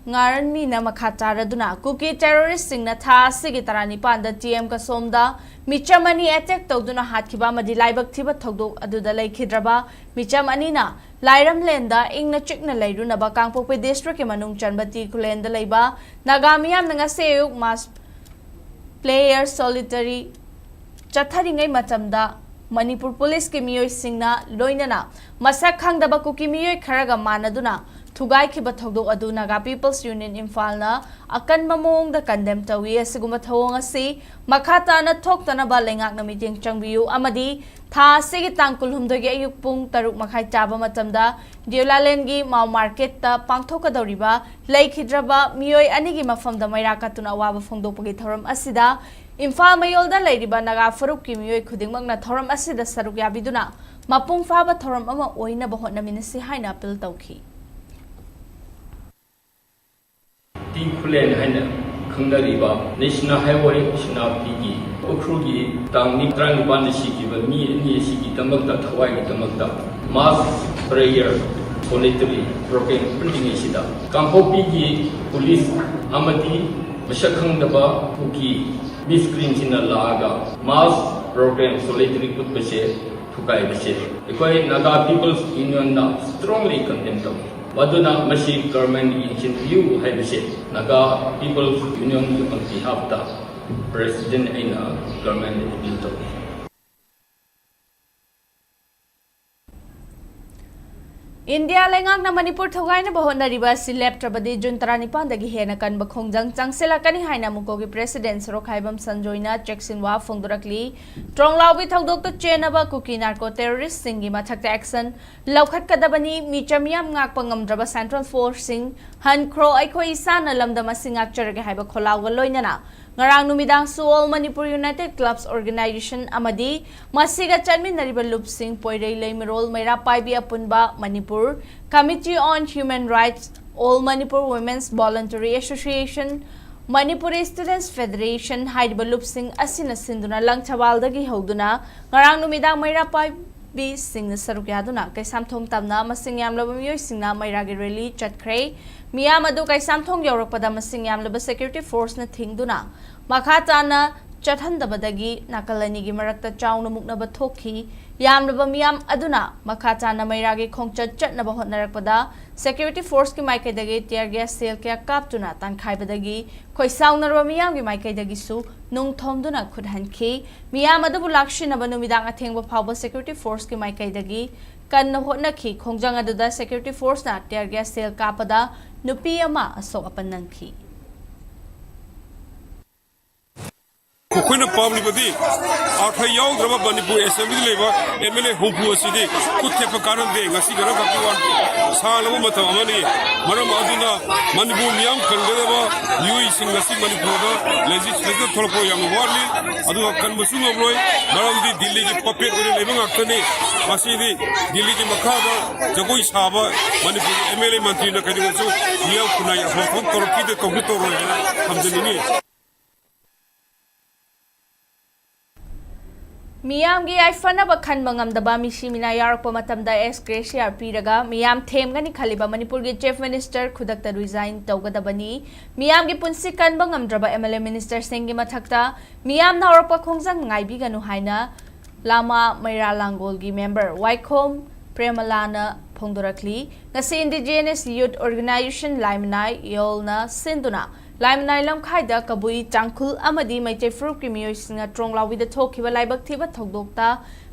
ꯉꯥꯔꯟꯃꯤꯅ ꯃꯈꯥ ꯇꯥꯔꯗꯨꯅ ꯀꯨꯀꯤ ꯇꯦꯔꯣꯔꯤꯁꯁꯤꯡꯅ ꯊꯥ ꯑꯁꯤꯒꯤ ꯇꯔꯥꯅꯤꯄꯥꯟꯗ ꯇꯤ ꯑꯦꯝ ꯀꯁꯣꯝꯗ ꯃꯤꯆꯝ ꯑꯅꯤ ꯑꯦꯇꯦꯛ ꯇꯧꯗꯨꯅ ꯍꯥꯠꯈꯤꯕ ꯑꯃꯗꯤ ꯂꯥꯏꯕꯛ ꯊꯤꯕ ꯊꯧꯗꯣꯛ ꯑꯗꯨꯗ ꯂꯩꯈꯤꯗ꯭ꯔꯕ ꯃꯤꯆꯝ ꯑꯅꯤꯅ ꯂꯥꯏꯔꯝꯂꯦꯟꯗ ꯏꯪꯅ ꯆꯤꯛꯅ ꯂꯩꯔꯨꯅꯕ ꯀꯥꯡꯄꯣꯛꯄꯤ ꯗꯤꯁꯇ꯭ꯔꯤꯛꯀꯤ ꯃꯅꯨꯡ ꯆꯟꯕ ꯇꯤ ꯈꯨꯂꯦꯟꯗ ꯂꯩꯕ ꯅꯥꯒꯥ ꯃꯤꯌꯥꯝꯅ ꯉꯁꯤ ꯑꯌꯨꯛ ꯃꯥꯁ ꯄ꯭ꯂꯦꯌꯔ ꯁꯣꯂꯤꯇꯔꯤ ꯆꯠꯊꯔꯤꯉꯩ ꯃꯇꯝꯗ ꯃꯅꯤꯄꯨꯔ ꯄꯨꯂꯤꯁꯀꯤ ꯃꯤꯑꯣꯏꯁꯤꯡꯅ ꯂꯣꯏꯅꯅ ꯃꯁꯛ ꯈꯪꯗꯕ ꯀꯨꯀꯤ ꯃꯤꯑꯣꯏ ꯈꯔꯒ ꯃꯥꯟꯅꯗꯨꯅ ꯊꯨꯒꯥꯏꯈꯤꯕ ꯊꯧꯗꯣꯛ ꯑꯗꯨ ꯅꯥꯒꯥ ꯄꯤꯄꯜꯁ ꯌꯨꯅꯤꯌꯟ ꯏꯝꯐꯥꯜꯅ ꯑꯀꯟꯕ ꯃꯑꯣꯡꯗ ꯀꯟꯗꯦꯝ ꯇꯧꯏ꯫ ꯑꯁꯤꯒꯨꯝꯕ ꯊꯧꯑꯣꯡ ꯑꯁꯤ ꯃꯈꯥ ꯇꯥꯅ ꯊꯣꯛꯇꯅꯕ ꯂꯩꯉꯥꯛꯅ ꯃꯤꯠꯌꯦꯡ ꯆꯪꯕꯤꯌꯨ ꯑꯃꯗꯤ ꯊꯥ ꯑꯁꯤꯒꯤ ꯇꯥꯡ ꯀꯨꯟꯍꯨꯝꯗꯣꯏꯒꯤ ꯑꯌꯨꯛ ꯄꯨꯡ ꯇꯔꯨꯛ ꯃꯈꯥꯏ ꯇꯥꯕ ꯃꯇꯝꯗ ꯗꯤꯎꯂꯥꯂꯦꯟꯒꯤ ꯃꯥꯎ ꯃꯥꯔꯀꯦꯠꯇ ꯄꯥꯡꯊꯣꯛꯀꯗꯧꯔꯤꯕ ꯂꯩꯈꯤꯗ꯭ꯔꯕ ꯃꯤꯑꯣꯏ ꯑꯅꯤꯒꯤ ꯃꯐꯝꯗ ꯃꯩꯔꯥ ꯀꯠꯇꯨꯅ ꯑꯋꯥꯕ ꯐꯣꯡꯗꯣꯛꯄꯒꯤ ꯊꯧꯔꯝ ꯑꯁꯤꯗ ꯏꯝꯐꯥꯜ ꯃꯌꯣꯜꯗ ꯂꯩꯔꯤꯕ ꯅꯥꯒꯥ ꯐꯨꯔꯨꯞꯀꯤ ꯃꯤꯑꯣꯏ ꯈꯨꯗꯤꯡꯃꯛꯅ ꯊꯧꯔꯝ ꯑꯁꯤꯗ ꯁꯔꯨꯛ ꯌꯥꯕꯤꯗꯨꯅ ꯃꯄꯨꯡ ꯐꯥꯕ ꯊꯧꯔꯝ ꯑꯃ ꯑꯣꯏꯅꯕ ꯍꯣꯠꯅꯃꯤꯟꯅꯁꯤ ꯍꯥꯏꯅ ꯑꯄꯤꯜ ꯇꯧꯈꯤ꯫ ꯇꯤ ꯈꯨꯂꯦꯟ ꯍꯥꯏꯅ ꯈꯪꯅꯔꯤꯕ ꯅꯦꯁꯅꯦꯜ ꯍꯥꯏꯋꯦ ꯁꯦꯅꯥꯄꯇꯤꯒꯤ ꯎꯈ꯭ꯔꯨꯜꯒꯤ ꯇꯥꯡ ꯅꯤ-, ꯇꯔꯥꯅꯤꯄꯥꯟꯗ ꯁꯤꯈꯤꯕ ꯃꯤ ꯑꯅꯤ ꯑꯁꯤꯒꯤꯗꯃꯛꯇ, ꯊꯋꯥꯏꯒꯤꯗꯃꯛꯇ ꯃꯥꯁ ꯄ꯭ꯔꯦꯌꯔ ꯁꯣꯂꯤꯇꯔꯤ ꯄ꯭ꯔꯣꯒ꯭ꯔꯥꯝ ꯎꯠꯂꯤꯉꯩꯁꯤꯗ ꯀꯥꯡꯄꯣꯛꯄꯤꯒꯤ ꯄꯨꯂꯤꯁ ꯑꯃꯗꯤ ꯃꯁꯛ ꯈꯪꯗꯕ ꯀꯨꯀꯤ ꯃꯤꯁꯀ꯭ꯔꯤꯟꯁꯤꯡꯅ ꯂꯥꯛꯑꯒ ꯃꯥꯁ ꯄ꯭ꯔꯣꯒ꯭ꯔꯥꯝ ꯁꯣꯂꯤꯇꯔꯤ ꯎꯠꯄꯁꯦ ꯊꯨꯒꯥꯏꯕꯁꯦ ꯑꯩꯈꯣꯏ ꯅꯥꯒꯥ ꯄꯤꯄꯜꯁ ꯌꯨꯅꯤꯌꯟꯅ ꯁ꯭ꯇꯔꯣꯡꯂꯤ ꯀꯟꯗꯦꯝ ꯇꯧꯏ꯫ ꯑꯗꯨꯅ ꯃꯁꯤ ꯒꯔꯃꯦꯟ ꯌꯦꯡꯁꯤꯟꯕꯤꯌꯨ ꯍꯥꯏꯕꯁꯦ ꯅꯥꯒꯥ ꯄꯤꯄꯜꯁ ꯌꯨꯅꯤꯌꯟꯒꯤ ꯑꯣꯟ ꯕꯤꯍꯥꯐꯇ ꯄ꯭ꯔꯦꯁꯤꯗꯦꯟ ꯑꯩꯅ ꯒꯔꯃꯦꯟꯗ ꯑꯄꯤꯜ ꯇꯧꯏ꯫ ꯏꯟꯗꯤꯌꯥ ꯂꯩꯉꯥꯛꯅ ꯃꯅꯤꯄꯨꯔ ꯊꯧꯒꯥꯏꯅꯕ ꯍꯣꯠꯅꯔꯤꯕ ꯑꯁꯤ ꯂꯦꯞꯇ꯭ꯔꯕꯗꯤ ꯖꯨꯟ ꯇꯔꯥꯅꯤꯄꯥꯟꯗꯒꯤ ꯍꯦꯟꯅ ꯀꯟꯕ ꯈꯣꯡꯖꯪ ꯆꯪꯁꯤꯜꯂꯛꯀꯅꯤ ꯍꯥꯏꯅ ꯃꯨꯀꯣꯒꯤ ꯄ꯭ꯔꯦꯁꯤꯗꯦꯟ ꯁꯣꯔꯣꯛꯈꯥꯏꯕꯝ ꯁꯟꯖꯣꯏꯅ ꯆꯦꯛꯁꯤꯟ ꯋꯥ ꯐꯣꯡꯗꯣꯔꯛꯂꯤ꯫ ꯇ꯭ꯔꯣꯡꯂꯥꯎꯕꯤ ꯊꯧꯗꯣꯛꯇ ꯆꯦꯟꯅꯕ ꯀꯨꯀꯤ ꯅꯥꯔꯀꯣ ꯇꯦꯔꯣꯔꯤꯁꯁꯤꯡꯒꯤ ꯃꯊꯛꯇ ꯑꯦꯛꯁꯟ ꯂꯧꯈꯠꯀꯗꯕꯅꯤ꯫ ꯃꯤꯆꯝ ꯃꯤꯌꯥꯝ ꯉꯥꯛꯄ ꯉꯝꯗ꯭ꯔꯕ ꯁꯦꯟꯇ꯭ꯔꯦꯜ ꯐꯣꯔꯁꯁꯤꯡ ꯍꯟꯈ꯭ꯔꯣ, ꯑꯩꯈꯣꯏ ꯏꯁꯥꯅ ꯂꯝꯗꯝ ꯑꯁꯤ ꯉꯥꯛꯆꯔꯒꯦ ꯍꯥꯏꯕ ꯈꯣꯜꯂꯥꯎꯒ ꯂꯣꯏꯅꯅ ꯉꯔꯥꯡ ꯅꯨꯃꯤꯗꯥꯡꯁꯨ All Manipur United Clubs Organization ꯑꯃꯗꯤ ꯃꯁꯤꯒ ꯆꯠꯃꯤꯟꯅꯔꯤꯕ ꯂꯨꯞꯁꯤꯡ ꯄꯣꯏꯔꯩ ꯂꯩꯃꯔꯣꯜ ꯃꯩꯔꯥ ꯄꯥꯏꯕꯤ ꯑꯄꯨꯟꯕ, Manipur Committee on Human Rights, All Manipur Women's Voluntary Association, Manipuri Students Federation ꯍꯥꯏꯔꯤꯕ ꯂꯨꯞꯁꯤꯡ ꯑꯁꯤꯅ ꯁꯤꯟꯗꯨꯅ ꯂꯪꯊꯕꯥꯜꯗꯒꯤ ꯍꯧꯗꯨꯅ ꯉꯔꯥꯡ ꯅꯨꯃꯤꯗꯥꯡ ꯃꯩꯔꯥ ꯄꯥꯏ-, ꯕꯤꯁꯤꯡꯅ ꯁꯔꯨꯛ ꯌꯥꯗꯨꯅ ꯀꯩꯁꯥꯝꯊꯣꯡ ꯇꯝꯅ ꯃꯁꯤꯡ ꯌꯥꯝꯂꯕ ꯃꯤꯑꯣꯏꯁꯤꯡꯅ ꯃꯩꯔꯥꯒꯤ ꯔꯦꯂꯤ ꯆꯠꯈ꯭ꯔꯦ꯫ ꯃꯤꯌꯥꯝ ꯑꯗꯨ ꯀꯩꯁꯥꯝꯊꯣꯡ ꯌꯧꯔꯛꯄꯗ ꯃꯁꯤꯡ ꯌꯥꯝꯂꯕ ꯁꯦꯀ꯭ꯌꯨꯔꯤꯇꯤ ꯐꯣꯔꯁꯅ ꯊꯤꯡꯗꯨꯅ ꯃꯈꯥ ꯇꯥꯅ ꯆꯠꯍꯟꯗꯕꯗꯒꯤ ꯅꯥꯀꯜ ꯑꯅꯤꯒꯤ ꯃꯔꯛꯇ ꯆꯥꯎꯅ ꯃꯨꯛꯅꯕ ꯊꯣꯛꯈꯤ꯫ ꯌꯥꯝꯂꯕ ꯃꯤꯌꯥꯝ ꯑꯗꯨꯅ ꯃꯈꯥ ꯇꯥꯅ ꯃꯩꯔꯥꯒꯤ ꯈꯣꯡꯆꯠ ꯆꯠꯅꯕ ꯍꯣꯠꯅꯔꯛꯄꯗ ꯁꯦꯀ꯭ꯌꯨꯔꯤꯇꯤ ꯐꯣꯔꯁꯀꯤ ꯃꯥꯏꯀꯩꯗꯒꯤ ꯇꯤꯌꯔ ꯒ꯭ꯌꯥꯁ ꯁꯦꯜ ꯀꯌꯥ ꯀꯥꯞꯇꯨꯅ ꯇꯥꯟꯈꯥꯏꯕꯗꯒꯤ ꯈꯣꯏꯁꯥꯎꯅꯔꯕ ꯃꯤꯌꯥꯝꯒꯤ ꯃꯥꯏꯀꯩꯗꯒꯤꯁꯨ ꯅꯨꯡ ꯊꯣꯝꯗꯨꯅ ꯈꯨꯠ ꯍꯟꯈꯤ꯫ ꯃꯤꯌꯥꯝ ꯑꯗꯨꯕꯨ ꯂꯥꯛꯁꯤꯟꯅꯕ ꯅꯨꯃꯤꯗꯥꯡ ꯑꯊꯦꯡꯕ ꯐꯥꯎꯕ ꯁꯦꯀ꯭ꯌꯨꯔꯤꯇꯤ ꯐꯣꯔꯁꯀꯤ ꯃꯥꯏꯀꯩꯗꯒꯤ ꯀꯟꯅ ꯍꯣꯠꯅꯈꯤ꯫ ꯈꯣꯡꯖꯪ ꯑꯗꯨꯗ ꯁꯦꯀ꯭ꯌꯨꯔꯤꯇꯤ ꯐꯣꯔꯁꯅ ꯇꯤꯌꯔ ꯒ꯭ꯌꯥꯁ ꯁꯦꯜ ꯀꯥꯞꯄꯗ ꯅꯨꯄꯤ ꯑꯃ ꯑꯁꯣꯛ ꯑꯄꯟ ꯅꯪꯈꯤ꯫ ꯃꯈꯣꯏꯅ ꯄꯥꯝꯂꯤꯕꯗꯤ ꯑꯥꯔꯊ ꯌꯥꯎꯗ꯭ꯔꯕ ꯃꯅꯤꯄꯨꯔ ꯑꯦꯁꯦꯝꯕ꯭ꯂꯤꯗ ꯂꯩꯕ ꯑꯦꯝ ꯑꯦꯜ ꯑꯦ ꯍꯨꯝꯐꯨ ꯑꯁꯤꯗꯤ ꯈꯨꯠ ꯊꯦꯛꯄ ꯀꯥꯟꯅꯗꯦ꯫ ꯉꯁꯤ ꯈꯔ ꯈꯛꯀꯤ ꯋꯥ ꯁꯥꯡꯂꯕ ꯃꯇꯝ ꯑꯃꯅꯤ꯫ ꯃꯔꯝ ꯑꯗꯨꯅ ꯃꯅꯤꯄꯨꯔ ꯃꯤꯌꯥꯝ ꯀꯟꯒꯗꯕ ꯃꯤꯑꯣꯏꯁꯤꯡ ꯑꯁꯤ ꯃꯅꯤꯄꯨꯔꯗ ꯂꯦꯖꯤꯁꯂꯦꯆꯔ ꯊꯣꯛꯂꯛꯄ ꯌꯥꯝꯅ ꯋꯥꯠꯂꯤ꯫ ꯑꯗꯨꯒ ꯀꯟꯕꯁꯨ ꯉꯝꯂꯣꯏ꯫ ꯃꯔꯝꯗꯤ ꯗꯤꯜꯂꯤꯒꯤ ꯄꯄꯦꯠ ꯑꯣꯏꯅ ꯂꯩꯕ ꯉꯥꯛꯇꯅꯤ꯫ ꯃꯁꯤꯗꯤ ꯗꯤꯜꯂꯤꯒꯤ ꯃꯈꯥꯗ ꯖꯒꯣꯏ ꯁꯥꯕ ꯃꯅꯤꯄꯨꯔꯒꯤ ꯑꯦꯝ ꯑꯦꯜ ꯑꯦ ꯃꯟꯇ꯭ꯔꯤꯅ ꯀꯩꯗꯧꯉꯩꯁꯨ ꯃꯤꯌꯥꯝ ꯈꯨꯟꯅꯥꯏ ꯑꯐꯕ ꯊꯕꯛ ꯇꯧꯔꯛꯈꯤꯗꯦ, ꯇꯧꯁꯨ ꯇꯧꯔꯣꯏ ꯍꯥꯏꯅ ꯊꯝꯖꯅꯤꯡꯉꯤ꯫ ꯃꯤꯌꯥꯝꯒꯤ ꯌꯥꯏꯐꯅꯕ ꯈꯟꯕ ꯉꯝꯗꯕ ꯃꯤꯁꯤ ꯃꯤꯅꯥ ꯌꯥꯎꯔꯛꯄ ꯃꯇꯝꯗ ꯑꯦꯛꯁ ꯒ꯭ꯔꯦꯁꯤꯌꯥ ꯄꯤꯔꯒ ꯃꯤꯌꯥꯝ ꯊꯦꯝꯒꯅꯤ ꯈꯜꯂꯤꯕ ꯃꯅꯤꯄꯨꯔꯒꯤ ꯆꯤꯐ ꯃꯤꯅꯤꯁꯇꯔ ꯈꯨꯗꯛꯇ ꯔꯤꯖꯥꯏꯟ ꯇꯧꯒꯗꯕꯅꯤ꯫ ꯃꯤꯌꯥꯝꯒꯤ ꯄꯨꯟꯁꯤ ꯀꯟꯕ ꯉꯝꯗ꯭ꯔꯕ ꯑꯦꯝ ꯑꯦꯜ ꯑꯦ ꯃꯤꯅꯤꯁꯇꯔꯁꯤꯡꯒꯤ ꯃꯊꯛꯇ ꯃꯤꯌꯥꯝꯅ ꯍꯧꯔꯛꯄ ꯈꯣꯡꯖꯪ ꯉꯥꯏꯕꯤꯒꯅꯨ ꯍꯥꯏꯅ ꯂꯥꯃꯥ ꯃꯩꯔꯥ ꯂꯥꯡꯒꯣꯜꯒꯤ ꯃꯦꯝꯕꯔ ꯋꯥꯏꯈꯣꯝ ꯄ꯭ꯔꯦꯃꯂꯥꯅ ꯐꯣꯡꯗꯣꯔꯛꯂꯤ꯫ ꯉꯁꯤ ꯏꯟꯗꯤꯖꯤꯅꯁ ꯌꯨꯠ ꯑꯣꯔꯒꯅꯥꯏꯖꯦꯁꯟ ꯂꯥꯏꯃꯅꯥꯏ ꯌꯣꯜꯅ ꯁꯤꯟꯗꯨꯅ ꯂꯥꯏꯃꯅꯥꯏ ꯂꯝꯈꯥꯏꯗ ꯀꯕꯨꯏ, ꯇꯥꯡꯈꯨꯜ ꯑꯃꯗꯤ ꯃꯩꯇꯩ ꯐꯨꯔꯨꯞꯀꯤ ꯃꯤꯑꯣꯏꯁꯤꯡꯅ ꯇ꯭ꯔꯣꯡꯂꯥꯎꯕꯤꯗ ꯊꯣꯛꯈꯤꯕ ꯂꯥꯏꯕꯛ ꯊꯤꯕ ꯊꯧꯗꯣꯛꯇ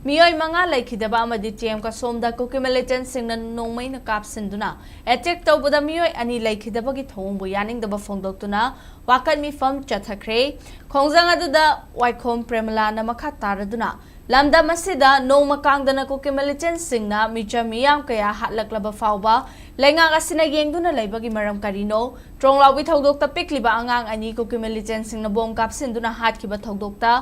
ꯃꯤꯑꯣꯏ ꯃꯉꯥ ꯂꯩꯈꯤꯗꯕ ꯑꯃꯗꯤ ꯇꯤ ꯑꯦꯝ ꯀꯁꯣꯝꯗ ꯀꯨꯀꯤ ꯃꯤꯂꯤꯇꯦꯟꯠꯁꯤꯡꯅ ꯅꯣꯡꯃꯩꯅ ꯀꯥꯞꯁꯤꯟꯗꯨꯅ ꯑꯦꯇꯦꯛ ꯇꯧꯕꯗ ꯃꯤꯑꯣꯏ ꯑꯅꯤ ꯂꯩꯈꯤꯗꯕꯒꯤ ꯊꯧꯑꯣꯡꯕꯨ ꯌꯥꯅꯤꯡꯗꯕ ꯐꯣꯡꯗꯣꯛꯇꯨꯅ ꯋꯥꯀꯠ ꯃꯤꯐꯝ ꯆꯠꯊꯈ꯭ꯔꯦ꯫ ꯈꯣꯡꯖꯪ ꯑꯗꯨꯗ ꯋꯥꯏꯈꯣꯝ ꯄ꯭ꯔꯦꯃꯂꯥꯅ ꯃꯈꯥ ꯇꯥꯔꯗꯨꯅ ꯂꯝꯗꯝ ꯑꯁꯤꯗ ꯅꯣꯡꯃ ꯀꯥꯡꯗꯅ ꯀꯨꯀꯤ ꯃꯤꯂꯤꯇꯦꯟꯠꯁꯤꯡꯅ ꯃꯤꯆꯝ ꯃꯤꯌꯥꯝ ꯀꯌꯥ ꯍꯥꯠꯂꯛꯂꯕ ꯐꯥꯎꯕ ꯂꯩꯉꯥꯛ ꯑꯁꯤꯅ ꯌꯦꯡꯗꯨꯅ ꯂꯩꯕꯒꯤ ꯃꯔꯝ ꯀꯔꯤꯅꯣ? ꯇ꯭ꯔꯣꯡꯂꯥꯎꯕꯤ ꯊꯧꯗꯣꯛꯇ ꯄꯤꯛꯂꯤꯕ ꯑꯉꯥꯡ ꯑꯅꯤ ꯀꯨꯀꯤ ꯃꯤꯂꯤꯇꯦꯟꯠꯁꯤꯡꯅ ꯕꯣꯝ ꯀꯥꯞꯁꯤꯟꯗꯨꯅ ꯍꯥꯠꯈꯤꯕ ꯊꯧꯗꯣꯛꯇ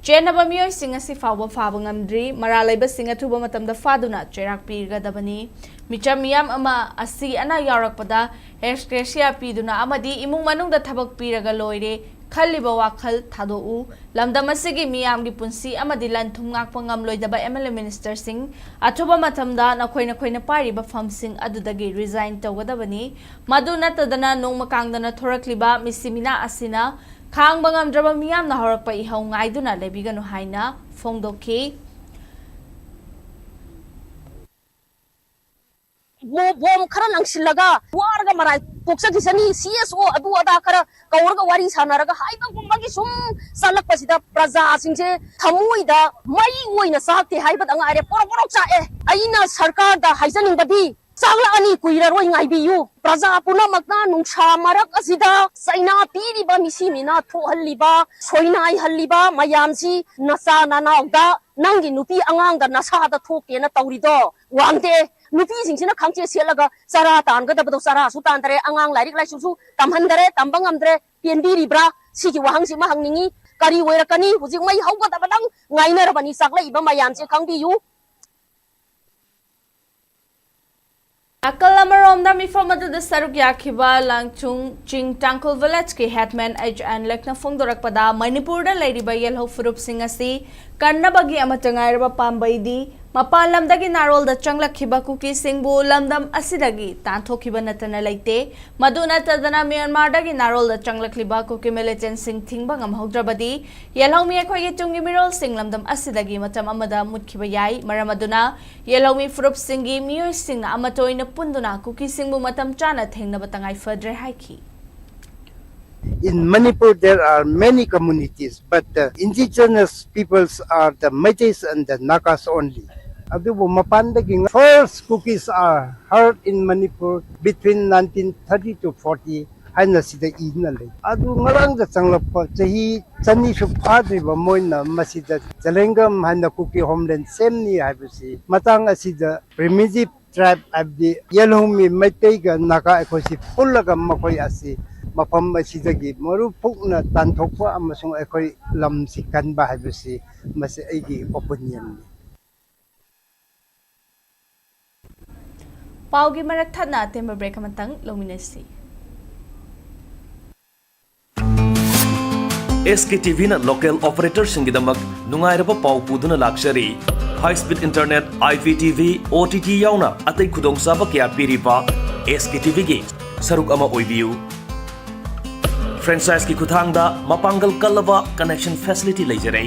ꯆꯦꯟꯅꯕ ꯃꯤꯑꯣꯏꯁꯤꯡ ꯑꯁꯤ ꯐꯥꯎꯕ ꯐꯥꯕ ꯉꯝꯗ꯭ꯔꯤ꯫ ꯃꯔꯥꯜ ꯂꯩꯕꯁꯤꯡ ꯑꯊꯨꯕ ꯃꯇꯝꯗ ꯐꯥꯗꯨꯅ ꯆꯩꯔꯥꯛ ꯄꯤꯒꯗꯕꯅꯤ꯫ ꯃꯤꯆꯝ ꯃꯤꯌꯥꯝ ꯑꯃ ꯑꯁꯤ ꯑꯅꯥ ꯌꯥꯎꯔꯛꯄꯗ ꯑꯦꯛꯁ ꯒ꯭ꯔꯦꯁꯤꯌꯥ ꯄꯤꯗꯨꯅ ꯑꯃꯗꯤ ꯏꯃꯨꯡ ꯃꯅꯨꯡꯗ ꯊꯕꯛ ꯄꯤꯔꯒ ꯂꯣꯏꯔꯦ꯫ ꯈꯜꯂꯤꯕ ꯋꯥꯈꯜ ꯊꯥꯗꯣꯛꯎ꯫ ꯂꯝꯗꯝ ꯑꯁꯤꯒꯤ ꯃꯤꯌꯥꯝꯒꯤ ꯄꯨꯟꯁꯤ ꯑꯃꯗꯤ ꯂꯟ ꯊꯨꯝ ꯉꯥꯛꯄ ꯉꯝꯂꯣꯏꯗꯕ M L A minister ꯁꯤꯡ, ꯑꯊꯨꯕ ꯃꯇꯝꯗ ꯅꯈꯣꯏ ꯅꯈꯣꯏꯅ ꯄꯥꯏꯔꯤꯕ ꯐꯝꯁꯤꯡ ꯑꯗꯨꯗꯒꯤ resign ꯇꯧꯒꯗꯕꯅꯤ꯫ ꯃꯗꯨ ꯅꯠꯇꯗꯅ ꯅꯣꯡꯃ ꯀꯥꯡꯗꯅ ꯊꯣꯔꯛꯂꯤꯕ ꯃꯤꯁꯤ ꯃꯤꯅꯥ ꯑꯁꯤꯅ ꯈꯥꯡꯕ ꯉꯝꯗ꯭ꯔꯕ ꯃꯤꯌꯥꯝꯅ ꯍꯧꯔꯛꯄ ꯏꯍꯧ ꯉꯥꯏꯗꯨꯅ ꯂꯩꯕꯤꯒꯅꯨ ꯍꯥꯏꯅ ꯐꯣꯡꯗꯣꯛꯈꯤ꯫ ꯕꯣꯝ ꯈꯔ ꯂꯪꯁꯤꯜꯂꯒ ꯋꯥꯔꯒ ꯃꯔꯥꯏ ꯇꯣꯛꯆꯈꯤꯁꯅꯤ, C S O ꯑꯗꯨ ꯑꯗꯥ ꯈꯔ ꯀꯧꯔꯒ ꯋꯥꯔꯤ ꯁꯥꯟꯅꯔꯒ ꯍꯥꯏꯕꯒꯨꯝꯕꯒꯤ ꯁꯨꯝ ꯆꯠꯂꯛꯄꯁꯤꯗ ꯄ꯭ꯔꯖꯥꯁꯤꯡꯁꯦ ꯊꯃꯣꯏꯗ ꯃꯩ ꯑꯣꯏꯅ ꯆꯥꯛꯇꯦ ꯍꯥꯏꯕꯗ ꯉꯥꯏꯔꯦ, ꯄꯣꯔꯣꯛ ꯄꯣꯔꯣꯛ ꯆꯥꯛꯑꯦ꯫ ꯑꯩꯅ ꯁꯔꯀꯥꯔꯗ ꯍꯥꯏꯖꯅꯤꯡꯕꯗꯤ, ꯆꯥꯛꯂꯛꯑꯅꯤ, ꯀꯨꯏꯔꯔꯣꯏ, ꯉꯥꯏꯕꯤꯌꯨ꯫ ꯄ꯭ꯔꯖꯥ ꯄꯨꯝꯅꯃꯛꯅ ꯅꯨꯡꯁꯥ ꯃꯔꯛ ꯑꯁꯤꯗ ꯆꯩꯅꯥ ꯄꯤꯔꯤꯕ ꯃꯤꯁꯤ ꯃꯤꯅꯥ ꯊꯣꯛꯍꯜꯂꯤꯕ, ꯁꯣꯏꯅꯥꯏꯍꯜꯂꯤꯕ ꯃꯌꯥꯝꯁꯤ ꯅꯆꯥ ꯅꯅꯥꯎꯗ, ꯅꯪꯒꯤ ꯅꯨꯄꯤ ꯑꯉꯥꯡꯗ, ꯅꯁꯥꯗ ꯊꯣꯛꯀꯦꯅ ꯇꯧꯔꯤꯗꯣ ꯋꯥꯡꯗꯦ꯫ ꯅꯨꯄꯤꯁꯤꯡꯁꯤꯅ ꯈꯪꯆꯦ ꯁꯦꯠꯂꯒ ꯆꯔꯥ ꯇꯥꯟꯒꯗꯕꯗꯣ ꯆꯔꯥꯁꯨ ꯇꯥꯟꯗꯔꯦ, ꯑꯉꯥꯡ ꯂꯥꯏꯔꯤꯛ ꯂꯥꯏꯁꯨꯁꯨ ꯇꯝꯍꯟꯗꯔꯦ, ꯇꯝꯕ ꯉꯝꯗ꯭ꯔꯦ꯫ ꯄꯦꯟꯕꯤꯔꯤꯕ꯭ꯔꯥ? ꯁꯤꯒꯤ ꯋꯥꯍꯪꯁꯤꯃ ꯍꯪꯅꯤꯡꯉꯤ꯫ ꯀꯔꯤ ꯑꯣꯏꯔꯛꯀꯅꯤ? ꯍꯧꯖꯤꯛ ꯃꯩ ꯍꯧꯒꯗꯕꯗꯪ ꯉꯥꯏꯅꯔꯕꯅꯤ, ꯆꯥꯛꯂꯛꯏꯕ ꯃꯌꯥꯝꯁꯦ ꯈꯪꯕꯤꯌꯨ꯫ ꯅꯥꯀꯜ ꯑꯃꯔꯣꯝꯗ, ꯃꯤꯐꯝ ꯑꯗꯨꯗ ꯁꯔꯨꯛ ꯌꯥꯈꯤꯕ ꯂꯥꯡꯆꯨꯡ ꯆꯤꯡ ꯇꯥꯡꯈꯨꯜ village ꯀꯤ headman H N ꯂꯛꯅ ꯐꯣꯡꯗꯣꯔꯛꯄꯗ, ꯃꯅꯤꯄꯨꯔꯗ ꯂꯩꯔꯤꯕ ꯌꯦꯜꯍꯧ ꯐꯨꯔꯨꯞꯁꯤꯡ ꯑꯁꯤ ꯀꯟꯅꯕꯒꯤ ꯑꯃꯠꯇ ꯉꯥꯏꯔꯕ ꯄꯥꯝꯕꯩꯗꯤ ꯃꯄꯥꯟ ꯂꯝꯗꯒꯤ ꯅꯥꯔꯣꯜꯗ ꯆꯪꯂꯛꯈꯤꯕ ꯀꯨꯀꯤꯁꯤꯡꯕꯨ ꯂꯝꯗꯝ ꯑꯁꯤꯗꯒꯤ ꯇꯥꯟꯊꯣꯛꯈꯤꯕ ꯅꯠꯇꯅ ꯂꯩꯇꯦ꯫ ꯃꯗꯨ ꯅꯠꯇꯗꯅ ꯃ꯭ꯌꯥꯟꯃꯥꯔꯗꯒꯤ ꯅꯥꯔꯣꯜꯗ ꯆꯪꯂꯛꯂꯤꯕ ꯀꯨꯀꯤ militant ꯁꯤꯡ ꯊꯤꯡꯕ ꯉꯝꯍꯧꯗ꯭ꯔꯕꯗꯤ, ꯌꯦꯜꯍꯧꯃꯤ ꯑꯩꯈꯣꯏꯒꯤ ꯇꯨꯡꯒꯤ ꯃꯤꯔꯣꯜꯁꯤꯡ ꯂꯝꯗꯝ ꯑꯁꯤꯗꯒꯤ ꯃꯇꯝ ꯑꯃꯗ ꯃꯨꯠꯈꯤꯕ ꯌꯥꯏ꯫ ꯃꯔꯝ ꯑꯗꯨꯅ, ꯌꯦꯜꯍꯧꯃꯤ ꯐꯨꯔꯨꯞꯁꯤꯡꯒꯤ ꯃꯤꯑꯣꯏꯁꯤꯡꯅ ꯑꯃꯠꯇ ꯑꯣꯏꯅ ꯄꯨꯟꯗꯨꯅ ꯀꯨꯀꯤꯁꯤꯡꯕꯨ ꯃꯇꯝ ꯆꯥꯅ ꯊꯦꯡꯅꯕ ꯇꯉꯥꯏ ꯐꯗ꯭ꯔꯦ ꯍꯥꯏꯈꯤ꯫ In Manipur, there are many communities, but the indigenous peoples are the Meiteis and the Nagas only. ꯑꯗꯨꯕꯨ ꯃꯄꯥꯟꯗꯒꯤ first Kukis are heard in Manipur between nineteen thirty to forty ꯍꯥꯏꯅ ꯁꯤꯗ ꯏꯗꯨꯅ ꯂꯩ꯫ ꯑꯗꯨ ꯉꯔꯥꯡꯗ ꯆꯪꯂꯛꯄ ꯆꯍꯤ ꯆꯅꯤꯁꯨ ꯐꯥꯗ꯭ꯔꯤꯕ ꯃꯣꯏꯅ ꯃꯁꯤꯗ ꯖꯂꯦꯡꯒꯝ ꯍꯥꯏꯅ ꯀꯨꯀꯤ homeland ꯁꯦꯝꯅꯤ ꯍꯥꯏꯕꯁꯤ ꯃꯇꯥꯡ ꯑꯁꯤꯗ primitive tribe ꯍꯥꯏꯕꯗꯤ ꯌꯦꯜꯍꯧꯃꯤ ꯃꯩꯇꯩꯒ ꯅꯥꯒꯥ ꯑꯩꯈꯣꯏꯁꯤ ꯄꯨꯜꯂꯒ ꯃꯈꯣꯏ ꯑꯁꯤ ꯃꯐꯝ ꯑꯁꯤꯗꯒꯤ ꯃꯔꯨ ꯐꯨꯛꯅ ꯇꯥꯟꯊꯣꯛꯄ ꯑꯃꯁꯨꯡ ꯑꯩꯈꯣꯏ ꯂꯝꯁꯤ ꯀꯟꯕ ꯍꯥꯏꯕꯁꯤ ꯃꯁꯤ ꯑꯩꯒꯤ opinion ꯅꯤ꯫ ꯄꯥꯎꯒꯤ ꯃꯔꯛ ꯊꯠꯅ ꯑꯇꯦꯟꯕ break ꯑꯃꯇꯪ ꯂꯧꯃꯤꯟꯅꯁꯤ꯫ ꯑꯦꯁ ꯀꯦ ꯇꯤ ꯚꯤꯅ local operatorꯁꯤꯡꯒꯤꯗꯃꯛ ꯅꯨꯡꯉꯥꯏꯔꯕ ꯄꯥꯎ ꯄꯨꯗꯨꯅ ꯂꯥꯛꯆꯔꯤ꯫ High speed internet, I P T V, O T T ꯌꯥꯎꯅ ꯑꯇꯩ ꯈꯨꯗꯣꯡꯆꯥꯕ ꯀꯌꯥ ꯄꯤꯔꯤꯕ ꯑꯦꯁ ꯀꯦ ꯇꯤ ꯚꯤꯒꯤ ꯁꯔꯨꯛ ꯑꯃ ꯑꯣꯏꯕꯤꯌꯨ꯫ Franchiseꯀꯤ ꯈꯨꯠꯊꯥꯡꯗ ꯃꯄꯥꯡꯒꯜ ꯀꯜꯂꯕ connection facility ꯂꯩꯖꯔꯦ꯫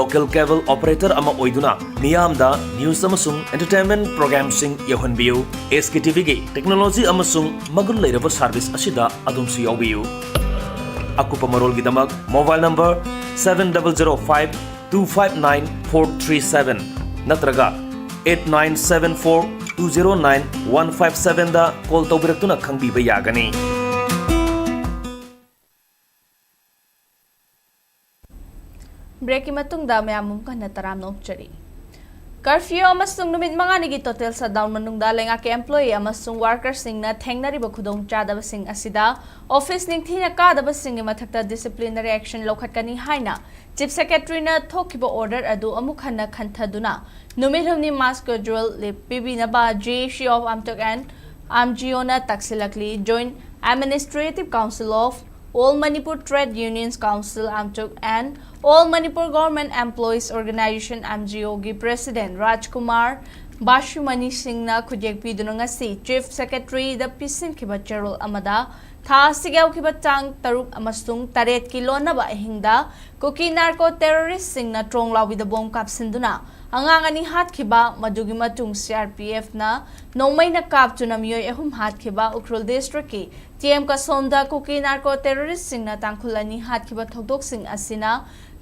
Local cable operator ꯑꯃ ꯑꯣꯏꯗꯨꯅ ꯃꯤꯌꯥꯝꯗ news ꯑꯃꯁꯨꯡ entertainment programꯁꯤꯡ ꯌꯧꯍꯟꯕꯤꯌꯨ꯫ ꯑꯦꯁ ꯀꯦ ꯇꯤ ꯚꯤꯒꯤ technology ꯑꯃꯁꯨꯡ ꯃꯒꯨꯟ ꯂꯩꯔꯕ service ꯑꯁꯤꯗ ꯑꯗꯣꯝꯁꯨ ꯌꯥꯎꯕꯤꯌꯨ꯫ ꯑꯀꯨꯞꯄ ꯃꯔꯣꯜꯒꯤꯗꯃꯛ mobile number seven double zero five two five nine four three seven ꯅꯠꯇ꯭ꯔꯒ eight nine seven four two zero nine one five sevenꯗ call ꯇꯧꯕꯤꯔꯛꯇꯨꯅ ꯈꯪꯕꯤꯕ ꯌꯥꯒꯅꯤ꯫ Breakꯀꯤ ꯃꯇꯨꯡꯗ ꯃꯌꯥꯝ ꯑꯃꯨꯛ ꯍꯟꯅ ꯇꯔꯥꯝꯅ ꯑꯣꯛꯆꯔꯤ꯫ Curfew ꯑꯃꯁꯨꯡ ꯅꯨꯃꯤꯠ ꯃꯉꯥꯅꯤꯒꯤ total shutdown ꯃꯅꯨꯡꯗ ꯂꯩꯉꯥꯛꯀꯤ employee ꯑꯃꯁꯨꯡ workerꯁꯤꯡꯅ ꯊꯦꯡꯅꯔꯤꯕ ꯈꯨꯗꯣꯡꯆꯥꯗꯕꯁꯤꯡ ꯑꯁꯤꯗ office ꯅꯤꯡꯊꯤꯅ ꯀꯥꯗꯕꯁꯤꯡꯒꯤ ꯃꯊꯛꯇ disciplinary action ꯂꯧꯈꯠꯀꯅꯤ ꯍꯥꯏꯅ Chief Secretaryꯅ ꯊꯣꯛꯈꯤꯕ order ꯑꯗꯨ ꯑꯃꯨꯛ ꯍꯟꯅ ꯈꯟꯊꯗꯨꯅ ꯅꯨꯃꯤꯠ ꯍꯨꯝꯅꯤ mass casual leave ꯄꯤꯕꯤꯅꯕ G A C of Amtuk and AMGOꯅ ꯇꯛꯁꯤꯜꯂꯛꯂꯤ꯫ Joint Administrative Council of All Manipur Trade Unions Council, AMTUC, and All Manipur Government Employees Organization, AMGOꯒꯤ President ꯔꯥꯖꯀꯨꯃꯥꯔ ꯕꯥꯁꯨꯃꯅꯤ ꯁꯤꯡꯅ ꯈꯨꯠꯌꯦꯛ ꯄꯤꯗꯨꯅ ꯉꯁꯤ Chief Secretaryꯗ ꯄꯤꯁꯤꯟꯈꯤꯕ ꯆꯦꯔꯣꯜ ꯑꯃꯗ ꯊꯥ ꯑꯁꯤꯒꯤ ꯍꯧꯈꯤꯕ ꯇꯥꯡ ꯇꯔꯨꯛ ꯑꯃꯁꯨꯡ ꯇꯔꯦꯠꯀꯤ ꯂꯣꯟꯅꯕ ꯑꯍꯤꯡꯗ ꯀꯨꯀꯤ narco terroristꯁꯤꯡꯅ ꯇ꯭ꯔꯣꯡ ꯂꯥꯎꯕꯤꯗ bomb ꯀꯥꯞꯁꯤꯟꯗꯨꯅ ꯑꯉꯥꯡ ꯑꯅꯤ ꯍꯥꯠꯈꯤꯕ, ꯃꯗꯨꯒꯤ ꯃꯇꯨꯡ C R P Fꯅ ꯅꯣꯡꯃꯩꯅ ꯀꯥꯞꯇꯨꯅ ꯃꯤꯑꯣꯏ ꯑꯍꯨꯝ ꯍꯥꯠꯈꯤꯕ, ꯎꯈ꯭ꯔꯨꯜ districtꯀꯤ T M Kasomꯗ ꯀꯨꯀꯤ narco terroristꯁꯤꯡꯅ ꯇꯥꯡꯈꯨꯜ ꯑꯅꯤ ꯍꯥꯠꯈꯤꯕ ꯊꯧꯗꯣꯛꯁꯤꯡ ꯑꯁꯤꯅ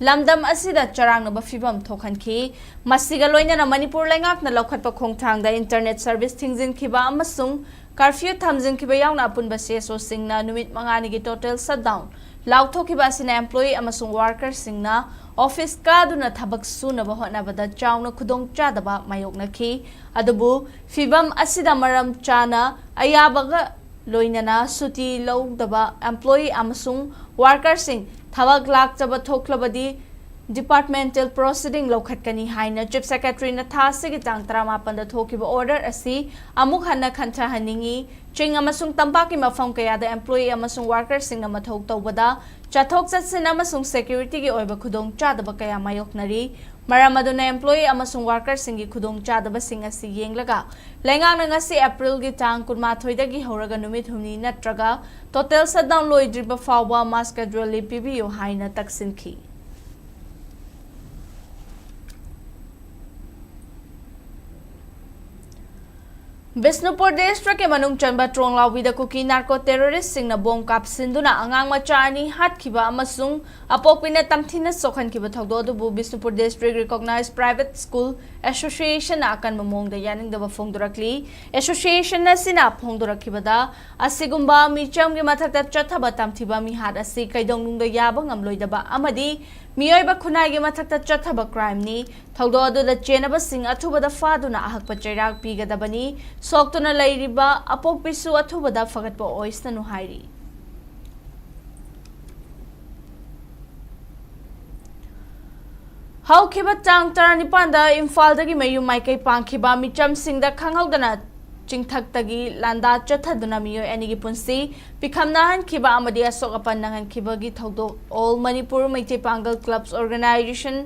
ꯂꯝꯗꯝ ꯑꯁꯤꯗ ꯆꯔꯥꯡꯅꯕ ꯐꯤꯚꯝ ꯊꯣꯛꯍꯟꯈꯤ꯫ ꯃꯁꯤꯒ ꯂꯣꯏꯅꯅ ꯃꯅꯤꯄꯨꯔ ꯂꯩꯉꯥꯛꯅ ꯂꯧꯈꯠꯄ ꯈꯣꯡꯊꯥꯡꯗ internet service ꯊꯤꯡꯖꯤꯟꯈꯤꯕ ꯑꯃꯁꯨꯡ curfew ꯊꯝꯖꯤꯟꯈꯤꯕ ꯌꯥꯎꯅ ꯑꯄꯨꯟꯕ C S Oꯁꯤꯡꯅ ꯅꯨꯃꯤꯠ ꯃꯉꯥꯅꯤꯒꯤ total shutdown ꯂꯥꯎꯊꯣꯛꯈꯤꯕ ꯑꯁꯤꯅ employee ꯑꯃꯁꯨꯡ workerꯁꯤꯡꯅ office ꯀꯥꯗꯨꯅ ꯊꯕꯛ ꯁꯨꯅꯕ ꯍꯣꯠꯅꯕꯗ ꯆꯥꯎꯅ ꯈꯨꯗꯣꯡꯆꯥꯗꯕ ꯃꯥꯌꯣꯛꯅꯈꯤ꯫ ꯑꯗꯨꯕꯨ ꯐꯤꯚꯝ ꯑꯁꯤꯗ ꯃꯔꯝ ꯆꯥꯅ ꯑꯌꯥꯕꯒ ꯂꯣꯏꯅꯅ ꯁꯨꯇꯤ ꯂꯧꯗꯕ employee ꯑꯃꯁꯨꯡ workerꯁꯤꯡ ꯊꯕꯛ ꯂꯥꯛꯆꯕ ꯊꯣꯛꯂꯕꯗꯤ Departmental proceeding ꯂꯧꯈꯠꯀꯅꯤ ꯍꯥꯏꯅ Chief Secretaryꯅ ꯊꯥ ꯑꯁꯤꯒꯤ ꯇꯥꯡ ꯇꯔꯥꯃꯥꯄꯟꯗ ꯊꯣꯛꯈꯤꯕ order ꯑꯁꯤ ꯑꯃꯨꯛ ꯍꯟꯅ ꯈꯟꯊꯍꯟꯅꯤꯡꯏ꯫ ꯆꯤꯡ ꯑꯃꯁꯨꯡ ꯇꯝꯄꯥꯛꯀꯤ ꯃꯐꯝ ꯀꯌꯥꯗ employee ꯑꯃꯁꯨꯡ workerꯁꯤꯡꯅ ꯃꯊꯧ ꯇꯧꯕꯗ ꯆꯠꯊꯣꯛ ꯆꯠꯁꯤꯟ ꯑꯃꯁꯨꯡ securityꯒꯤ ꯑꯣꯏꯕ ꯈꯨꯗꯣꯡꯆꯥꯗꯕ ꯀꯌꯥ ꯃꯥꯌꯣꯛꯅꯔꯤ꯫ ꯃꯔꯝ ꯑꯗꯨꯅ employee ꯑꯃꯁꯨꯡ workerꯁꯤꯡꯒꯤ ꯈꯨꯗꯣꯡꯆꯥꯗꯕꯁꯤꯡ ꯑꯁꯤ ꯌꯦꯡꯂꯒ ꯂꯩꯉꯥꯛꯅ ꯉꯁꯤ Aprilꯒꯤ ꯇꯥꯡ ꯀꯨꯟꯃꯥꯊꯣꯏꯗꯒꯤ ꯍꯧꯔꯒ ꯅꯨꯃꯤꯠ ꯍꯨꯝꯅꯤ ꯅꯠꯇ꯭ꯔꯒ total shutdown ꯂꯣꯏꯗ꯭ꯔꯤꯕ ꯐꯥꯎꯕ mass casual leave ꯄꯤꯕꯤꯌꯨ ꯍꯥꯏꯅ ꯇꯛꯁꯤꯟꯈꯤ꯫ ꯕꯤꯁꯅꯨꯄꯨꯔ districtꯀꯤ ꯃꯅꯨꯡ ꯆꯟꯕ ꯇ꯭ꯔꯣꯡꯂꯥꯎꯕꯤꯗ ꯀꯨꯀꯤ narco terroristꯁꯤꯡꯅ bomb ꯀꯥꯞꯁꯤꯟꯗꯨꯅ ꯑꯉꯥꯡ ꯃꯆꯥ ꯑꯅꯤ ꯍꯥꯠꯈꯤꯕ ꯑꯃꯁꯨꯡ ꯑꯄꯣꯛꯄꯤꯅ ꯇꯝꯊꯤꯅ ꯁꯣꯛꯍꯟꯈꯤꯕ ꯊꯧꯗꯣꯛ ꯑꯗꯨꯕꯨ Bishnupur district recognized private school associationꯅ ꯑꯀꯟꯕ ꯃꯑꯣꯡꯗ ꯌꯥꯅꯤꯡꯗꯕ ꯐꯣꯡꯗꯣꯔꯛꯂꯤ꯫ Association ꯑꯁꯤꯅ ꯐꯣꯡꯗꯣꯔꯛꯈꯤꯕꯗ, ꯑꯁꯤꯒꯨꯝꯕ ꯃꯤꯆꯝꯒꯤ ꯃꯊꯛꯇ ꯆꯠꯊꯕ ꯇꯝꯊꯤꯕ ꯃꯤꯍꯥꯠ ꯑꯁꯤ ꯀꯩꯗꯧꯅꯨꯡꯗ ꯌꯥꯕ ꯉꯝꯂꯣꯏꯗꯕ ꯑꯃꯗꯤ ꯃꯤꯑꯣꯏꯕ ꯈꯨꯟꯅꯥꯏꯒꯤ ꯃꯊꯛꯇ ꯆꯠꯊꯕ crimeꯅꯤ꯫ ꯊꯧꯗꯣꯛ ꯑꯗꯨꯗ ꯆꯦꯟꯅꯕꯁꯤꯡ ꯑꯊꯨꯕꯗ ꯐꯥꯗꯨꯅ ꯑꯍꯛꯄ ꯆꯩꯔꯥꯛ ꯄꯤꯒꯗꯕꯅꯤ꯫ ꯁꯣꯛꯇꯨꯅ ꯂꯩꯔꯤꯕ ꯑꯄꯣꯛꯄꯤꯁꯨ ꯑꯊꯨꯕꯗ ꯐꯒꯠꯄ ꯑꯣꯏꯁꯅꯨ ꯍꯥꯏꯔꯤ꯫ ꯍꯧꯈꯤꯕ ꯇꯥꯡ ꯇꯔꯥꯅꯤꯄꯥꯟꯗ ꯏꯝꯐꯥꯜꯗꯒꯤ ꯃꯌꯨꯝ ꯃꯥꯏꯀꯩ ꯄꯥꯡꯈꯤꯕ ꯃꯤꯆꯝꯁꯤꯡꯗ ꯈꯪꯍꯧꯗꯅ ꯆꯤꯡꯊꯛꯇꯒꯤ ꯂꯥꯟꯗꯥ ꯆꯠꯊꯗꯨꯅ ꯃꯤꯑꯣꯏ ꯑꯅꯤꯒꯤ ꯄꯨꯟꯁꯤ ꯄꯤꯈꯝꯅꯍꯟꯈꯤꯕ ꯑꯃꯗꯤ ꯑꯁꯣꯛ ꯑꯄꯟ ꯅꯪꯍꯟꯈꯤꯕꯒꯤ ꯊꯧꯗꯣꯛ All Manipur Meitei Pangal Clubs Organization,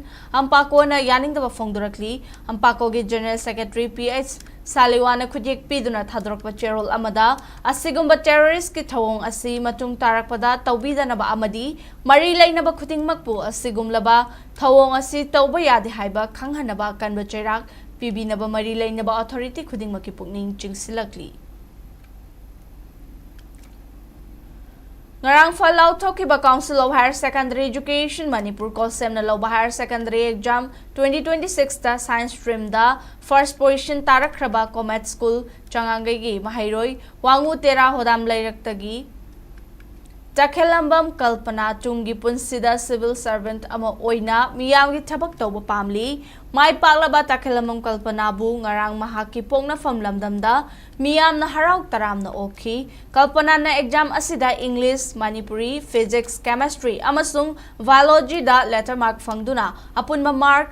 AMPACOꯅ ꯌꯥꯅꯤꯡꯗꯕ ꯐꯣꯡꯗꯣꯔꯛꯂꯤ꯫ AMPACOꯒꯤ General Secretary P H ꯁꯥꯂꯤꯋꯥꯅ ꯈꯨꯠꯌꯦꯛ ꯄꯤꯗꯨꯅ ꯊꯥꯗꯣꯔꯛꯄ ꯆꯦꯔꯣꯜ ꯑꯃꯗ, ꯑꯁꯤꯒꯨꯝꯕ terroristꯀꯤ ꯊꯧꯑꯣꯡ ꯑꯁꯤ ꯃꯇꯨꯡ ꯇꯥꯔꯛꯄꯗ ꯇꯧꯕꯤꯗꯅꯕ ꯑꯃꯗꯤ ꯃꯔꯤ ꯂꯩꯅꯕ ꯈꯨꯗꯤꯡꯃꯛꯄꯨ ꯑꯁꯤꯒꯨꯝꯂꯕ ꯊꯧꯑꯣꯡ ꯑꯁꯤ ꯇꯧꯕ ꯌꯥꯗꯦ ꯍꯥꯏꯕ ꯈꯪꯍꯟꯅꯕ ꯑꯀꯟꯕ ꯆꯩꯔꯥꯛ ꯄꯤꯕꯤꯅꯕ ꯃꯔꯤ ꯂꯩꯅꯕ authority ꯈꯨꯗꯤꯡꯃꯛꯀꯤ ꯄꯨꯛꯅꯤꯡ ꯆꯤꯡꯁꯤꯜꯂꯛꯂꯤ꯫ ꯉꯔꯥꯡ ꯐꯜ ꯂꯥꯎꯊꯣꯛꯈꯤꯕ Council of Higher Secondary Education Manipur, COHSEMꯅ ꯂꯧꯕ higher secondary exam twenty twenty sixꯇ science streamꯗ first position ꯇꯥꯔꯛꯈ꯭ꯔꯕ Comet School ꯆꯉꯥꯡꯒꯩꯒꯤ ꯃꯍꯩꯔꯣꯏ ꯋꯥꯉꯨ ꯇꯦꯔꯥ ꯍꯣꯗꯥꯝ ꯂꯩꯔꯛꯇꯒꯤ ꯇꯈꯦꯂꯝꯕꯝ ꯀꯜꯄꯅꯥ ꯇꯨꯡꯒꯤ ꯄꯨꯟꯁꯤꯗ civil servant ꯑꯃ ꯑꯣꯏꯅ ꯃꯤꯌꯥꯝꯒꯤ ꯊꯕꯛ ꯇꯧꯕ ꯄꯥꯝꯂꯤ꯫ ꯃꯥꯏ ꯄꯥꯛꯂꯕ ꯇꯈꯦꯂꯝꯕꯝ ꯀꯜꯄꯅꯥꯕꯨ ꯉꯔꯥꯡ ꯃꯍꯥꯛꯀꯤ ꯄꯣꯛꯅꯐꯝ ꯂꯝꯗꯝꯗ ꯃꯤꯌꯥꯝꯅ ꯍꯔꯥꯎ ꯇꯔꯥꯝꯅ ꯑꯣꯛꯈꯤ꯫ ꯀꯜꯄꯅꯥꯅ exam ꯑꯁꯤꯗ English, Manipuri, Physics, Chemistry ꯑꯃꯁꯨꯡ Biologyꯗ letter mark ꯐꯪꯗꯨꯅ ꯑꯄꯨꯟꯕ mark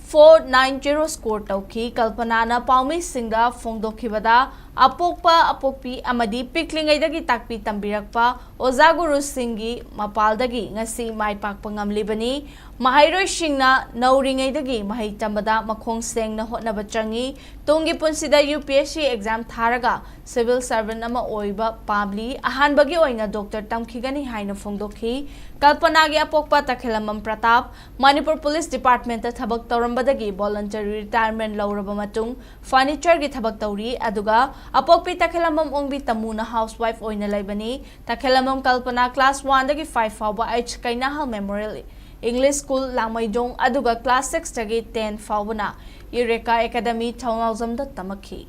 four nine zero score ꯇꯧꯈꯤ꯫ ꯀꯜꯄꯅꯥꯅ ꯄꯥꯎꯃꯤꯁꯤꯡꯗ ꯐꯣꯡꯗꯣꯛꯈꯤꯕꯗ, ꯑꯄꯣꯛꯄ, ꯑꯄꯣꯛꯄꯤ ꯑꯃꯗꯤ ꯄꯤꯛꯂꯤꯉꯩꯗꯒꯤ ꯇꯥꯛꯄꯤ ꯇꯝꯕꯤꯔꯛꯄ ꯑꯣꯖꯥ ꯒꯨꯔꯨꯁꯤꯡꯒꯤ ꯃꯄꯥꯜꯗꯒꯤ ꯉꯁꯤ ꯃꯥꯏ ꯄꯥꯛꯄ ꯉꯝꯂꯤꯕꯅꯤ꯫ ꯃꯍꯩꯔꯣꯏꯁꯤꯡꯅ ꯅꯧꯔꯤꯉꯩꯗꯒꯤ ꯃꯍꯩ ꯇꯝꯕꯗ ꯃꯈꯣꯡ ꯁꯦꯡꯅ ꯍꯣꯠꯅꯕ ꯆꯪꯏ꯫ ꯇꯨꯡꯒꯤ ꯄꯨꯟꯁꯤꯗ UPSC exam ꯊꯥꯔꯒ civil servant ꯑꯃ ꯑꯣꯏꯕ ꯄꯥꯝꯂꯤ꯫ ꯑꯍꯥꯟꯕꯒꯤ ꯑꯣꯏꯅ doctor ꯇꯝꯈꯤꯒꯅꯤ ꯍꯥꯏꯅ ꯐꯣꯡꯗꯣꯛꯈꯤ꯫ ꯀꯜꯄꯅꯥꯒꯤ ꯑꯄꯣꯛꯄ ꯇꯈꯦꯂꯝꯕꯝ ꯄ꯭ꯔꯇꯥꯞ ꯃꯅꯤꯄꯨꯔ Police Departmentꯇ ꯊꯕꯛ ꯇꯧꯔꯝꯕꯗꯒꯤ voluntary retirement ꯂꯧꯔꯕ ꯃꯇꯨꯡ furnitureꯒꯤ ꯊꯕꯛ ꯇꯧꯔꯤ, ꯑꯗꯨꯒ ꯑꯄꯣꯛꯄꯤ ꯇꯈꯦꯂꯝꯕꯝ ꯑꯣꯡꯕꯤ ꯇꯃꯨꯅ housewife ꯑꯣꯏꯅ ꯂꯩꯕꯅꯤ꯫ ꯇꯈꯦꯂꯝꯕꯝ ꯀꯜꯄꯅꯥ class oneꯗꯒꯤ five ꯐꯥꯎꯕ H ꯀꯩꯅꯥꯍꯜ Memorial English School ꯂꯥꯡꯃꯩꯗꯣꯡ, ꯑꯗꯨꯒ class sixꯇꯒꯤ ten ꯐꯥꯎꯕꯅ Eureka Academy ꯊꯧꯅꯥꯎꯖꯝꯗ ꯇꯝꯃꯛꯈꯤ꯫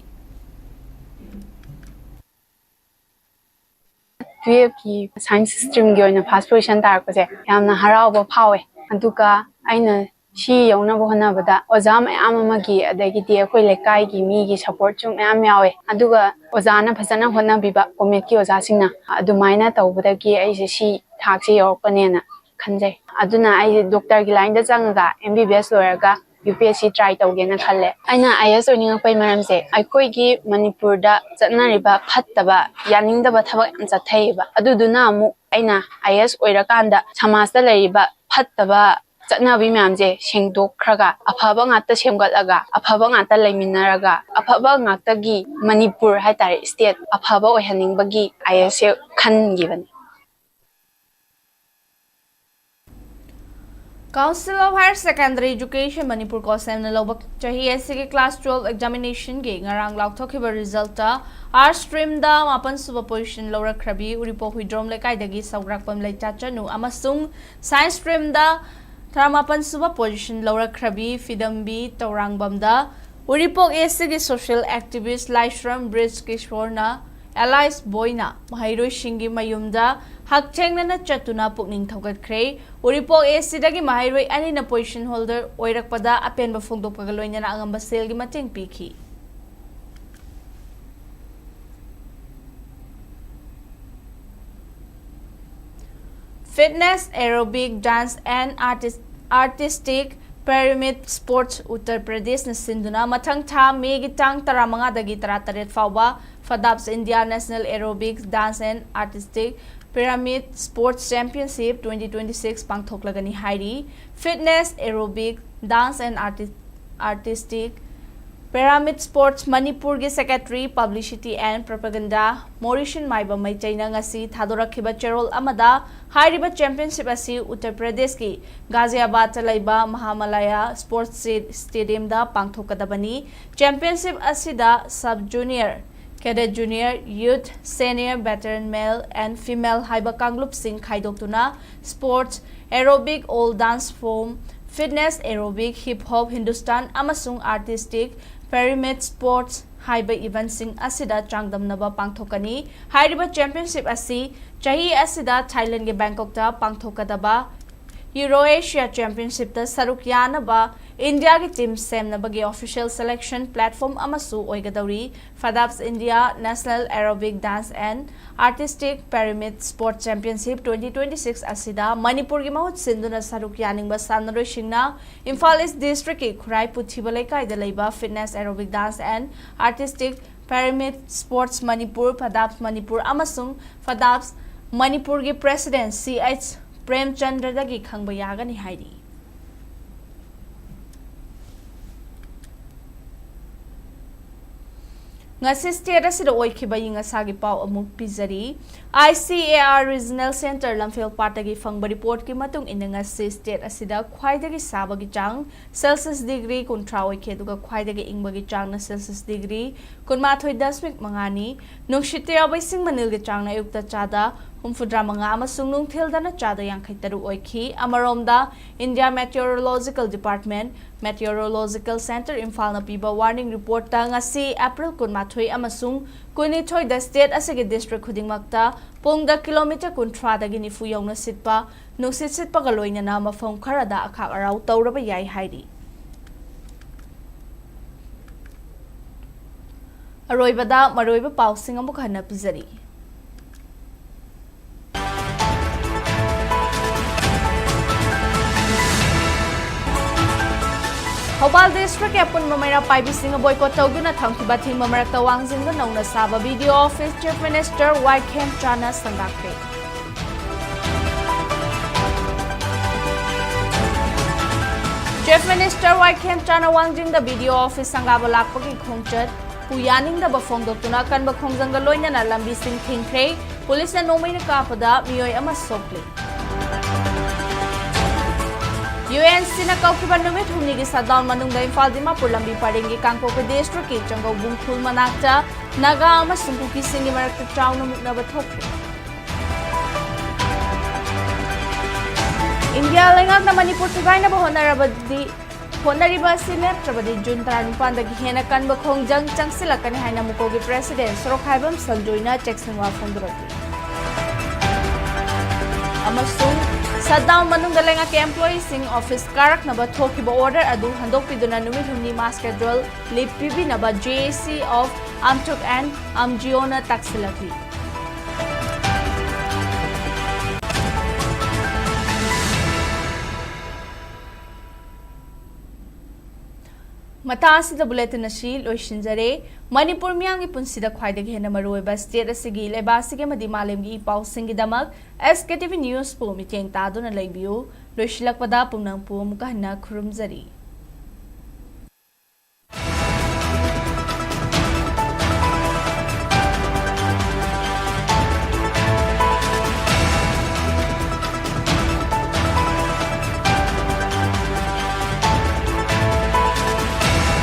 Twelfthꯀꯤ science streamꯒꯤ ꯑꯣꯏꯅ first position ꯇꯥꯔꯛꯄꯁꯦ ꯌꯥꯝꯅ ꯍꯔꯥꯎꯕ ꯐꯥꯎꯋꯦ꯫ ꯑꯗꯨꯒ ꯑꯩꯅ ꯁꯤ ꯌꯧꯅꯕ ꯍꯣꯠꯅꯕꯗ ꯑꯣꯖꯥ ꯃꯌꯥꯝ ꯑꯃꯒꯤ, ꯑꯗꯒꯤꯗꯤ ꯑꯩꯈꯣꯏ ꯂꯩꯀꯥꯏꯒꯤ ꯃꯤꯒꯤ supportꯁꯨ ꯃꯌꯥꯝ ꯌꯥꯎꯋꯦ꯫ ꯑꯗꯨꯒ ꯑꯣꯖꯥꯅ ꯐꯖꯅ ꯍꯣꯠꯅꯕꯤꯕ, ꯀꯣꯃꯦꯠꯀꯤ ꯑꯣꯖꯥꯁꯤꯡꯅ, ꯑꯗꯨꯃꯥꯏꯅ ꯇꯧꯕꯗꯒꯤ ꯑꯩꯁꯦ ꯁꯤ ꯊꯥꯛꯁꯦ ꯌꯧꯔꯛꯄꯅꯦꯅ ꯈꯟꯖꯩ꯫ ꯑꯗꯨꯅ ꯑꯩꯁꯦ doctorꯒꯤ lineꯗ ꯆꯪꯉꯒ MBBS ꯂꯣꯏꯔꯒ UPSC try ꯇꯧꯒꯦꯅ ꯈꯜꯂꯦ꯫ ꯑꯩꯅ IAS ꯑꯣꯏꯅꯤꯡꯉꯛꯄꯒꯤ ꯃꯔꯝꯁꯦ, ꯑꯩꯈꯣꯏꯒꯤ ꯃꯅꯤꯄꯨꯔꯗ ꯆꯠꯅꯔꯤꯕ ꯐꯠꯇꯕ, ꯌꯥꯅꯤꯡꯗꯕ ꯊꯕꯛ ꯌꯥꯝ ꯆꯠꯊꯩꯌꯦꯕ꯫ ꯑꯗꯨꯗꯨꯅ ꯑꯃꯨꯛ ꯑꯩꯅ IAS ꯑꯣꯏꯔꯀꯥꯟꯗ ꯁꯃꯥꯖꯇ ꯂꯩꯔꯤꯕ ꯐꯠꯇꯕ ꯆꯠꯅꯕꯤ ꯃꯌꯥꯝꯁꯦ ꯁꯦꯡꯗꯣꯛꯈ꯭ꯔꯒ, ꯑꯐꯕ ꯉꯥꯛꯇ ꯁꯦꯝꯒꯠꯂꯒ, ꯑꯐꯕ ꯉꯥꯛꯇ ꯂꯩꯃꯤꯟꯅꯔꯒ, ꯑꯐꯕ ꯉꯥꯛꯇꯒꯤ ꯃꯅꯤꯄꯨꯔ ꯍꯥꯏꯇꯥꯔꯦ, state ꯑꯐꯕ ꯑꯣꯏꯍꯟꯅꯤꯡꯕꯒꯤ IASꯁꯦ ꯈꯟꯈꯤꯕꯅꯤ꯫ Council of Higher Secondary Education Manipur, COHSEMꯅ ꯂꯧꯕ ꯆꯍꯤ ꯑꯁꯤꯒꯤ class twelve examinationꯒꯤ ꯉꯔꯥꯡ ꯂꯥꯎꯊꯣꯛꯈꯤꯕ resultꯇ Arts streamꯗ ꯃꯥꯄꯟ ꯁꯨꯕ position ꯂꯧꯔꯛꯈ꯭ꯔꯕꯤ ꯎꯔꯤꯄꯣꯛ ꯍꯨꯏꯗ꯭ꯔꯣꯝ ꯂꯩꯀꯥꯏꯗꯒꯤ ꯁꯧꯒ꯭ꯔꯥꯛꯄꯝ ꯂꯩꯆꯥꯆꯅꯨ ꯑꯃꯁꯨꯡ Science streamꯗ ꯇꯔꯥꯃꯥꯄꯟ ꯁꯨꯕ position ꯂꯧꯔꯛꯈ꯭ꯔꯕꯤ ꯐꯤꯗꯝꯕꯤ ꯇꯧꯔꯥꯡꯕꯝꯗ ꯎꯔꯤꯄꯣꯛ ACꯒꯤ social activist ꯂꯥꯏꯁ꯭ꯔꯝ ꯕ꯭ꯔꯤꯖ ꯀꯤꯁꯣꯔꯅ ꯑꯦꯂꯥꯏꯁ ꯕꯣꯏꯅ ꯃꯍꯩꯔꯣꯏꯁꯤꯡꯒꯤ ꯃꯌꯨꯝꯗ ꯍꯛꯊꯦꯡꯅꯅ ꯆꯠꯇꯨꯅ ꯄꯨꯛꯅꯤꯡ ꯊꯧꯒꯠꯈ꯭ꯔꯦ꯫ ꯎꯔꯤꯄꯣꯛ ꯑꯦ ꯁꯤꯗꯒꯤ ꯃꯍꯩꯔꯣꯏ ꯑꯅꯤꯅ ꯄꯣꯖꯤꯁꯟ ꯍꯣꯜꯗꯔ ꯑꯣꯏꯔꯛꯄꯗ ꯑꯄꯦꯟꯕ ꯐꯣꯡꯗꯣꯛꯄꯒ ꯂꯣꯏꯅꯅ ꯑꯉꯝꯕ ꯁꯦꯜꯒꯤ ꯃꯇꯦꯡ ꯄꯤꯈꯤ꯫ Fitness, Aerobic, Dance and Artist Artistic Pyramid Sports Uttar ꯄ꯭ꯔꯗꯦꯁꯅ ꯁꯤꯟꯗꯨꯅ ꯃꯊꯪ ꯊꯥ ꯃꯦꯒꯤ ꯇꯥꯡ ꯇꯔꯥꯃꯉꯥꯗꯒꯤ ꯇꯔꯥꯇꯔꯦꯠ ꯐꯥꯎꯕ FIDAPS India national aerobic dance and artistic pyramid sports championship twenty twenty six ꯄꯥꯡꯊꯣꯛꯂꯒꯅꯤ ꯍꯥꯏꯔꯤ꯫ ꯐꯤꯠꯅꯦꯁ, ꯑꯦꯔꯣꯕꯤꯛ, ꯗꯥꯟꯁ ꯑꯦꯟ ꯑꯥꯔꯇꯤ ꯑꯥꯔꯇꯤꯁꯇꯤꯛ ꯄꯦꯔꯥꯃꯤꯗ ꯁ꯭ꯄꯣꯔꯠꯁ ꯃꯅꯤꯄꯨꯔꯒꯤ secretary publicity and propaganda Morrison Maibam ꯃꯩꯇꯩꯅ ꯉꯁꯤ ꯊꯥꯗꯣꯔꯛꯈꯤꯕ ꯆꯦꯔꯣꯜ ꯑꯃꯗ ꯍꯥꯏꯔꯤꯕ ꯆꯦꯝꯄꯤꯌꯟꯁꯤꯞ ꯑꯁꯤ ꯎꯠꯇꯔ ꯄ꯭ꯔꯗꯦꯁꯀꯤ ꯒꯥꯖꯤꯌꯥꯕꯥꯗꯇ ꯂꯩꯕ ꯃꯍꯥꯃꯂꯌꯥ ꯁ꯭ꯄꯣꯔꯠꯁ ꯁ꯭ꯇꯦ- ꯁ꯭ꯇꯦꯗꯤꯌꯝꯗ ꯄꯥꯡꯊꯣꯛꯀꯗꯕꯅꯤ꯫ ꯆꯦꯝꯄꯤꯌꯟꯁꯤꯞ ꯑꯁꯤꯗ sub junior, cadet junior, youth, senior, veteran, male and female ꯍꯥꯏꯕ ꯀꯥꯡꯂꯨꯞꯁꯤꯡ ꯈꯥꯏꯗꯣꯛꯇꯨꯅ sports, aerobic, all dance form, fitness, aerobic, hip hop, Hindustan ꯑꯃꯁꯨꯡ ꯑꯥꯔꯇꯤꯁꯇꯤꯛ ꯄꯦꯔꯥꯃꯤꯗ ꯁ꯭ꯄꯣꯔꯠꯁ ꯍꯥꯏꯕ ꯏꯚꯦꯟꯠꯁꯤꯡ ꯑꯁꯤꯗ ꯆꯥꯡꯗꯝꯅꯕ ꯄꯥꯡꯊꯣꯛꯀꯅꯤ꯫ ꯍꯥꯏꯔꯤꯕ ꯆꯦꯝꯄꯤꯌꯟꯁꯤꯞ ꯑꯁꯤ ꯆꯍꯤ ꯑꯁꯤꯗ ꯊꯥꯏꯂꯦꯟꯒꯤ ꯕꯦꯡꯀꯣꯛꯇ ꯄꯥꯡꯊꯣꯛꯀꯗꯕ ꯌꯨꯔꯣ ꯑꯦꯁꯤꯌꯥ ꯆꯦꯝꯄꯤꯌꯟꯁꯤꯞꯇ ꯁꯔꯨꯛ ꯌꯥꯅꯕ ꯏꯟꯗꯤꯌꯥꯒꯤ ꯇꯤꯝ ꯁꯦꯝꯅꯕꯒꯤ ꯑꯣꯐꯤꯁꯤꯌꯦꯜ ꯁꯦꯂꯦꯛꯁꯟ ꯄ꯭ꯂꯦꯠꯐꯣꯔꯝ ꯑꯃꯁꯨ ꯑꯣꯏꯒꯗꯧꯔꯤ꯫ FIDAPS India national aerobic dance and artistic pyramid sports championship twenty twenty six ꯑꯁꯤꯗ ꯃꯅꯤꯄꯨꯔꯒꯤ ꯃꯍꯨꯠ ꯁꯤꯟꯗꯨꯅ ꯁꯔꯨꯛ ꯌꯥꯅꯤꯡꯕ ꯁꯥꯟꯅꯔꯣꯏꯁꯤꯡꯅ ꯏꯝꯐꯥꯜ ꯏꯁ ꯗꯤꯁꯇ꯭ꯔꯤꯛꯀꯤ ꯈꯨꯔꯥꯏ ꯄꯨꯊꯤꯕ ꯂꯩꯀꯥꯏꯗ ꯂꯩꯕ fitness, aerobic dance and artistic pyramid sports Manipur, FIDAPS Manipur ꯑꯃꯁꯨꯡ ꯐꯗꯥꯞꯁ ꯃꯅꯤꯄꯨꯔꯒꯤ ꯄ꯭ꯔꯦꯁꯤꯗꯦꯟꯠ ꯁꯤ ꯑꯩꯆ ꯄ꯭ꯔꯦꯝꯆꯟꯗ꯭ꯔꯗꯒꯤ ꯈꯪꯕ ꯌꯥꯒꯅꯤ ꯍꯥꯏꯔꯤ꯫ ꯉꯁꯤ ꯁ꯭ꯇꯦꯠ ꯑꯁꯤꯗ ꯑꯣꯏꯈꯤꯕ ꯑꯏꯪ ꯑꯁꯥꯒꯤ ꯄꯥꯎ ꯑꯃꯨꯛ ꯄꯤꯖꯔꯤ꯫ I C A R regional centre Lamphel ꯄꯥꯠꯇꯒꯤ ꯐꯪꯕ ꯔꯤꯄꯣꯔꯠꯀꯤ ꯃꯇꯨꯡ ꯏꯟꯅ ꯉꯁꯤ ꯁ꯭ꯇꯦꯠ ꯑꯁꯤꯗ ꯈ꯭ꯋꯥꯏꯗꯒꯤ ꯁꯥꯕꯒꯤ ꯆꯥꯡ ꯁꯦꯜꯁꯤꯌꯁ ꯗꯤꯒ꯭ꯔꯤ ꯀꯨꯟꯊ꯭ꯔꯥ ꯑꯣꯏꯈꯤ, ꯑꯗꯨꯒ ꯈ꯭ꯋꯥꯏꯗꯒꯤ ꯏꯪꯕꯒꯤ ꯆꯥꯡꯅ ꯁꯦꯜꯁꯤꯌꯁ ꯗꯤꯒ꯭ꯔꯤ ꯀꯨꯟꯃꯥꯊꯣꯏ ꯗꯁꯃꯤꯛ ꯃꯉꯥꯅꯤ꯫ ꯅꯨꯡꯁꯤꯠꯇ ꯌꯥꯎꯕ ꯏꯁꯤꯡ ꯃꯅꯤꯜꯒꯤ ꯆꯥꯡꯅ ꯑꯌꯨꯛꯇ ꯆꯥꯗ ꯍꯨꯝꯐꯨꯇꯔꯥ ꯃꯉꯥ ꯑꯃꯁꯨꯡ ꯅꯨꯡꯊꯤꯜꯗꯅ ꯆꯥꯗ ꯌꯥꯡꯈꯩ ꯇꯔꯨꯛ ꯑꯣꯏꯈꯤ꯫ ꯑꯃꯔꯣꯝꯗ, India Meteorological Department, Meteorological Centre ꯏꯝꯐꯥꯜꯅ ꯄꯤꯕ warning reportꯇ ꯉꯁꯤ April ꯀꯨꯟꯃꯥꯊꯣꯏ ꯑꯃꯁꯨꯡ ꯀꯨꯟꯅꯤꯊꯣꯏꯗ state ꯑꯁꯤꯒꯤ district ꯈꯨꯗꯤꯡꯃꯛꯇ ꯄꯨꯡꯗ kilometre ꯀꯨꯟꯊ꯭ꯔꯥꯗꯒꯤ ꯅꯤꯐꯨ ꯌꯧꯅ ꯁꯤꯠꯄ ꯅꯨꯡꯁꯤꯠ ꯁꯤꯠꯄꯒ ꯂꯣꯏꯅꯅ ꯃꯐꯝ ꯈꯔꯗ ꯑꯈꯥꯛ ꯑꯔꯥꯎ ꯇꯧꯔꯕ ꯌꯥꯏ ꯍꯥꯏꯔꯤ꯫ ꯑꯔꯣꯏꯕꯗ ꯃꯔꯨꯑꯣꯏꯕ ꯄꯥꯎꯁꯤꯡ ꯑꯃꯨꯛ ꯍꯟꯅ ꯄꯤꯖꯔꯤ꯫ ꯊꯧꯕꯥꯜ districtꯀꯤ ꯑꯄꯨꯟꯕ ꯃꯩꯔꯥ ꯄꯥꯏꯕꯤꯁꯤꯡ boycott ꯇꯧꯗꯨꯅ ꯊꯝꯈꯤꯕ ꯊꯤꯡꯕ ꯃꯔꯛꯇ ꯋꯥꯡꯖꯤꯡꯗ ꯅꯧꯅ ꯁꯥꯕ BDO office Chief Minister ꯋꯥꯏ ꯈꯦꯝꯆꯥꯅ ꯁꯪꯒꯥꯈ꯭ꯔꯦ꯫ Chief Minister ꯋꯥꯏ ꯈꯦꯝꯆꯥꯅ ꯋꯥꯡꯖꯤꯡꯗ BDO office ꯁꯪꯒꯥꯕ ꯂꯥꯛꯄꯒꯤ ꯈꯣꯡꯆꯠ ꯄꯨ ꯌꯥꯅꯤꯡꯗꯕ ꯐꯣꯡꯗꯣꯛꯇꯨꯅ ꯑꯀꯟꯕ ꯈꯣꯡꯖꯪꯒ ꯂꯣꯏꯅꯅ ꯂꯝꯕꯤꯁꯤꯡ ꯊꯤꯡꯈ꯭ꯔꯦ꯫ ꯄꯨꯂꯤꯁꯅ ꯅꯣꯡꯃꯩꯅ ꯀꯥꯞꯄꯗ ꯃꯤꯑꯣꯏ ꯑꯃ ꯁꯣꯛꯂꯦ꯫ UNCꯅ ꯀꯧꯈꯤꯕ ꯅꯨꯃꯤꯠ ꯍꯨꯝꯅꯤꯒꯤ shutdown ꯃꯅꯨꯡꯗ ꯏꯝꯐꯥꯜ ꯗꯤꯃꯥꯄꯨꯔ ꯂꯝꯕꯤ ꯄꯔꯦꯡꯒꯤ ꯀꯥꯡꯄꯣꯛꯄꯤ districtꯀꯤ ꯆꯪꯒꯧꯕꯨꯡ ꯈꯨꯜ ꯃꯅꯥꯛꯇ ꯅꯥꯒꯥ ꯑꯃꯁꯨꯡ ꯀꯨꯀꯤꯁꯤꯡꯒꯤ ꯃꯔꯛꯇ ꯆꯥꯎꯅ ꯃꯨꯛꯅꯕ ꯊꯣꯛꯈ꯭ꯔꯦ꯫ ꯏꯟꯗꯤꯌꯥ ꯂꯩꯉꯥꯛꯅ ꯃꯅꯤꯄꯨꯔ ꯊꯨꯒꯥꯏꯅꯕ ꯍꯣꯠꯅꯔꯕꯗꯤ, ꯍꯣꯠꯅꯔꯤꯕ ꯑꯁꯤ ꯂꯦꯞꯇ꯭ꯔꯕꯗꯤ ꯖꯨꯟ ꯇꯔꯥꯅꯤꯄꯥꯟꯗꯒꯤ ꯍꯦꯟꯅ ꯀꯟꯕ ꯈꯣꯡꯖꯪ ꯆꯪꯁꯤꯜꯂꯛꯀꯅꯤ ꯍꯥꯏꯅ ꯃꯨꯀꯣꯒꯤ president ꯁꯣꯔꯣꯛꯈꯥꯏꯕꯝ ꯁꯟꯖꯣꯏꯅ ꯆꯦꯛꯁꯤꯟꯋꯥ ꯐꯣꯡꯗꯣꯔꯛꯂꯤ꯫ ꯑꯃꯁꯨꯡ shutdown ꯃꯅꯨꯡꯗ ꯂꯩꯉꯥꯛꯀꯤ employeeꯁꯤꯡ office ꯀꯥꯔꯛꯅꯕ ꯊꯣꯛꯈꯤꯕ order ꯑꯗꯨ ꯍꯟꯗꯣꯛꯄꯤꯗꯨꯅ ꯅꯨꯃꯤꯠ ꯍꯨꯝꯅꯤ mass casual leave ꯄꯤꯕꯤꯅꯕ JAC of Amtrak and AMGOꯅ ꯇꯥꯛꯁꯤꯜꯂꯛꯂꯤ꯫ ꯃꯇꯥꯡ ꯑꯁꯤꯗ bulletin ꯑꯁꯤ ꯂꯣꯏꯁꯤꯟꯖꯔꯦ꯫ ꯃꯅꯤꯄꯨꯔ ꯃꯤꯌꯥꯝꯒꯤ ꯄꯨꯟꯁꯤꯗ ꯈ꯭ꯋꯥꯏꯗꯒꯤ ꯍꯦꯟꯅ ꯃꯔꯨꯑꯣꯏꯕ state ꯑꯁꯤꯒꯤ, ꯂꯩꯕꯥꯛ ꯑꯁꯤꯒꯤ ꯑꯃꯗꯤ ꯃꯥꯂꯦꯝꯒꯤ ꯏ ꯄꯥꯎꯁꯤꯡꯒꯤꯗꯃꯛ SKTV Newsꯄꯨ ꯃꯤꯠꯌꯦꯡ ꯇꯥꯗꯨꯅ ꯂꯩꯕꯤꯌꯨ꯫ ꯂꯣꯏꯁꯤꯜꯂꯛꯄꯗ ꯄꯨꯝꯅꯃꯛꯄꯨ ꯑꯃꯨꯛꯀ ꯍꯟꯅ ꯈꯨꯔꯨꯝꯖꯔꯤ꯫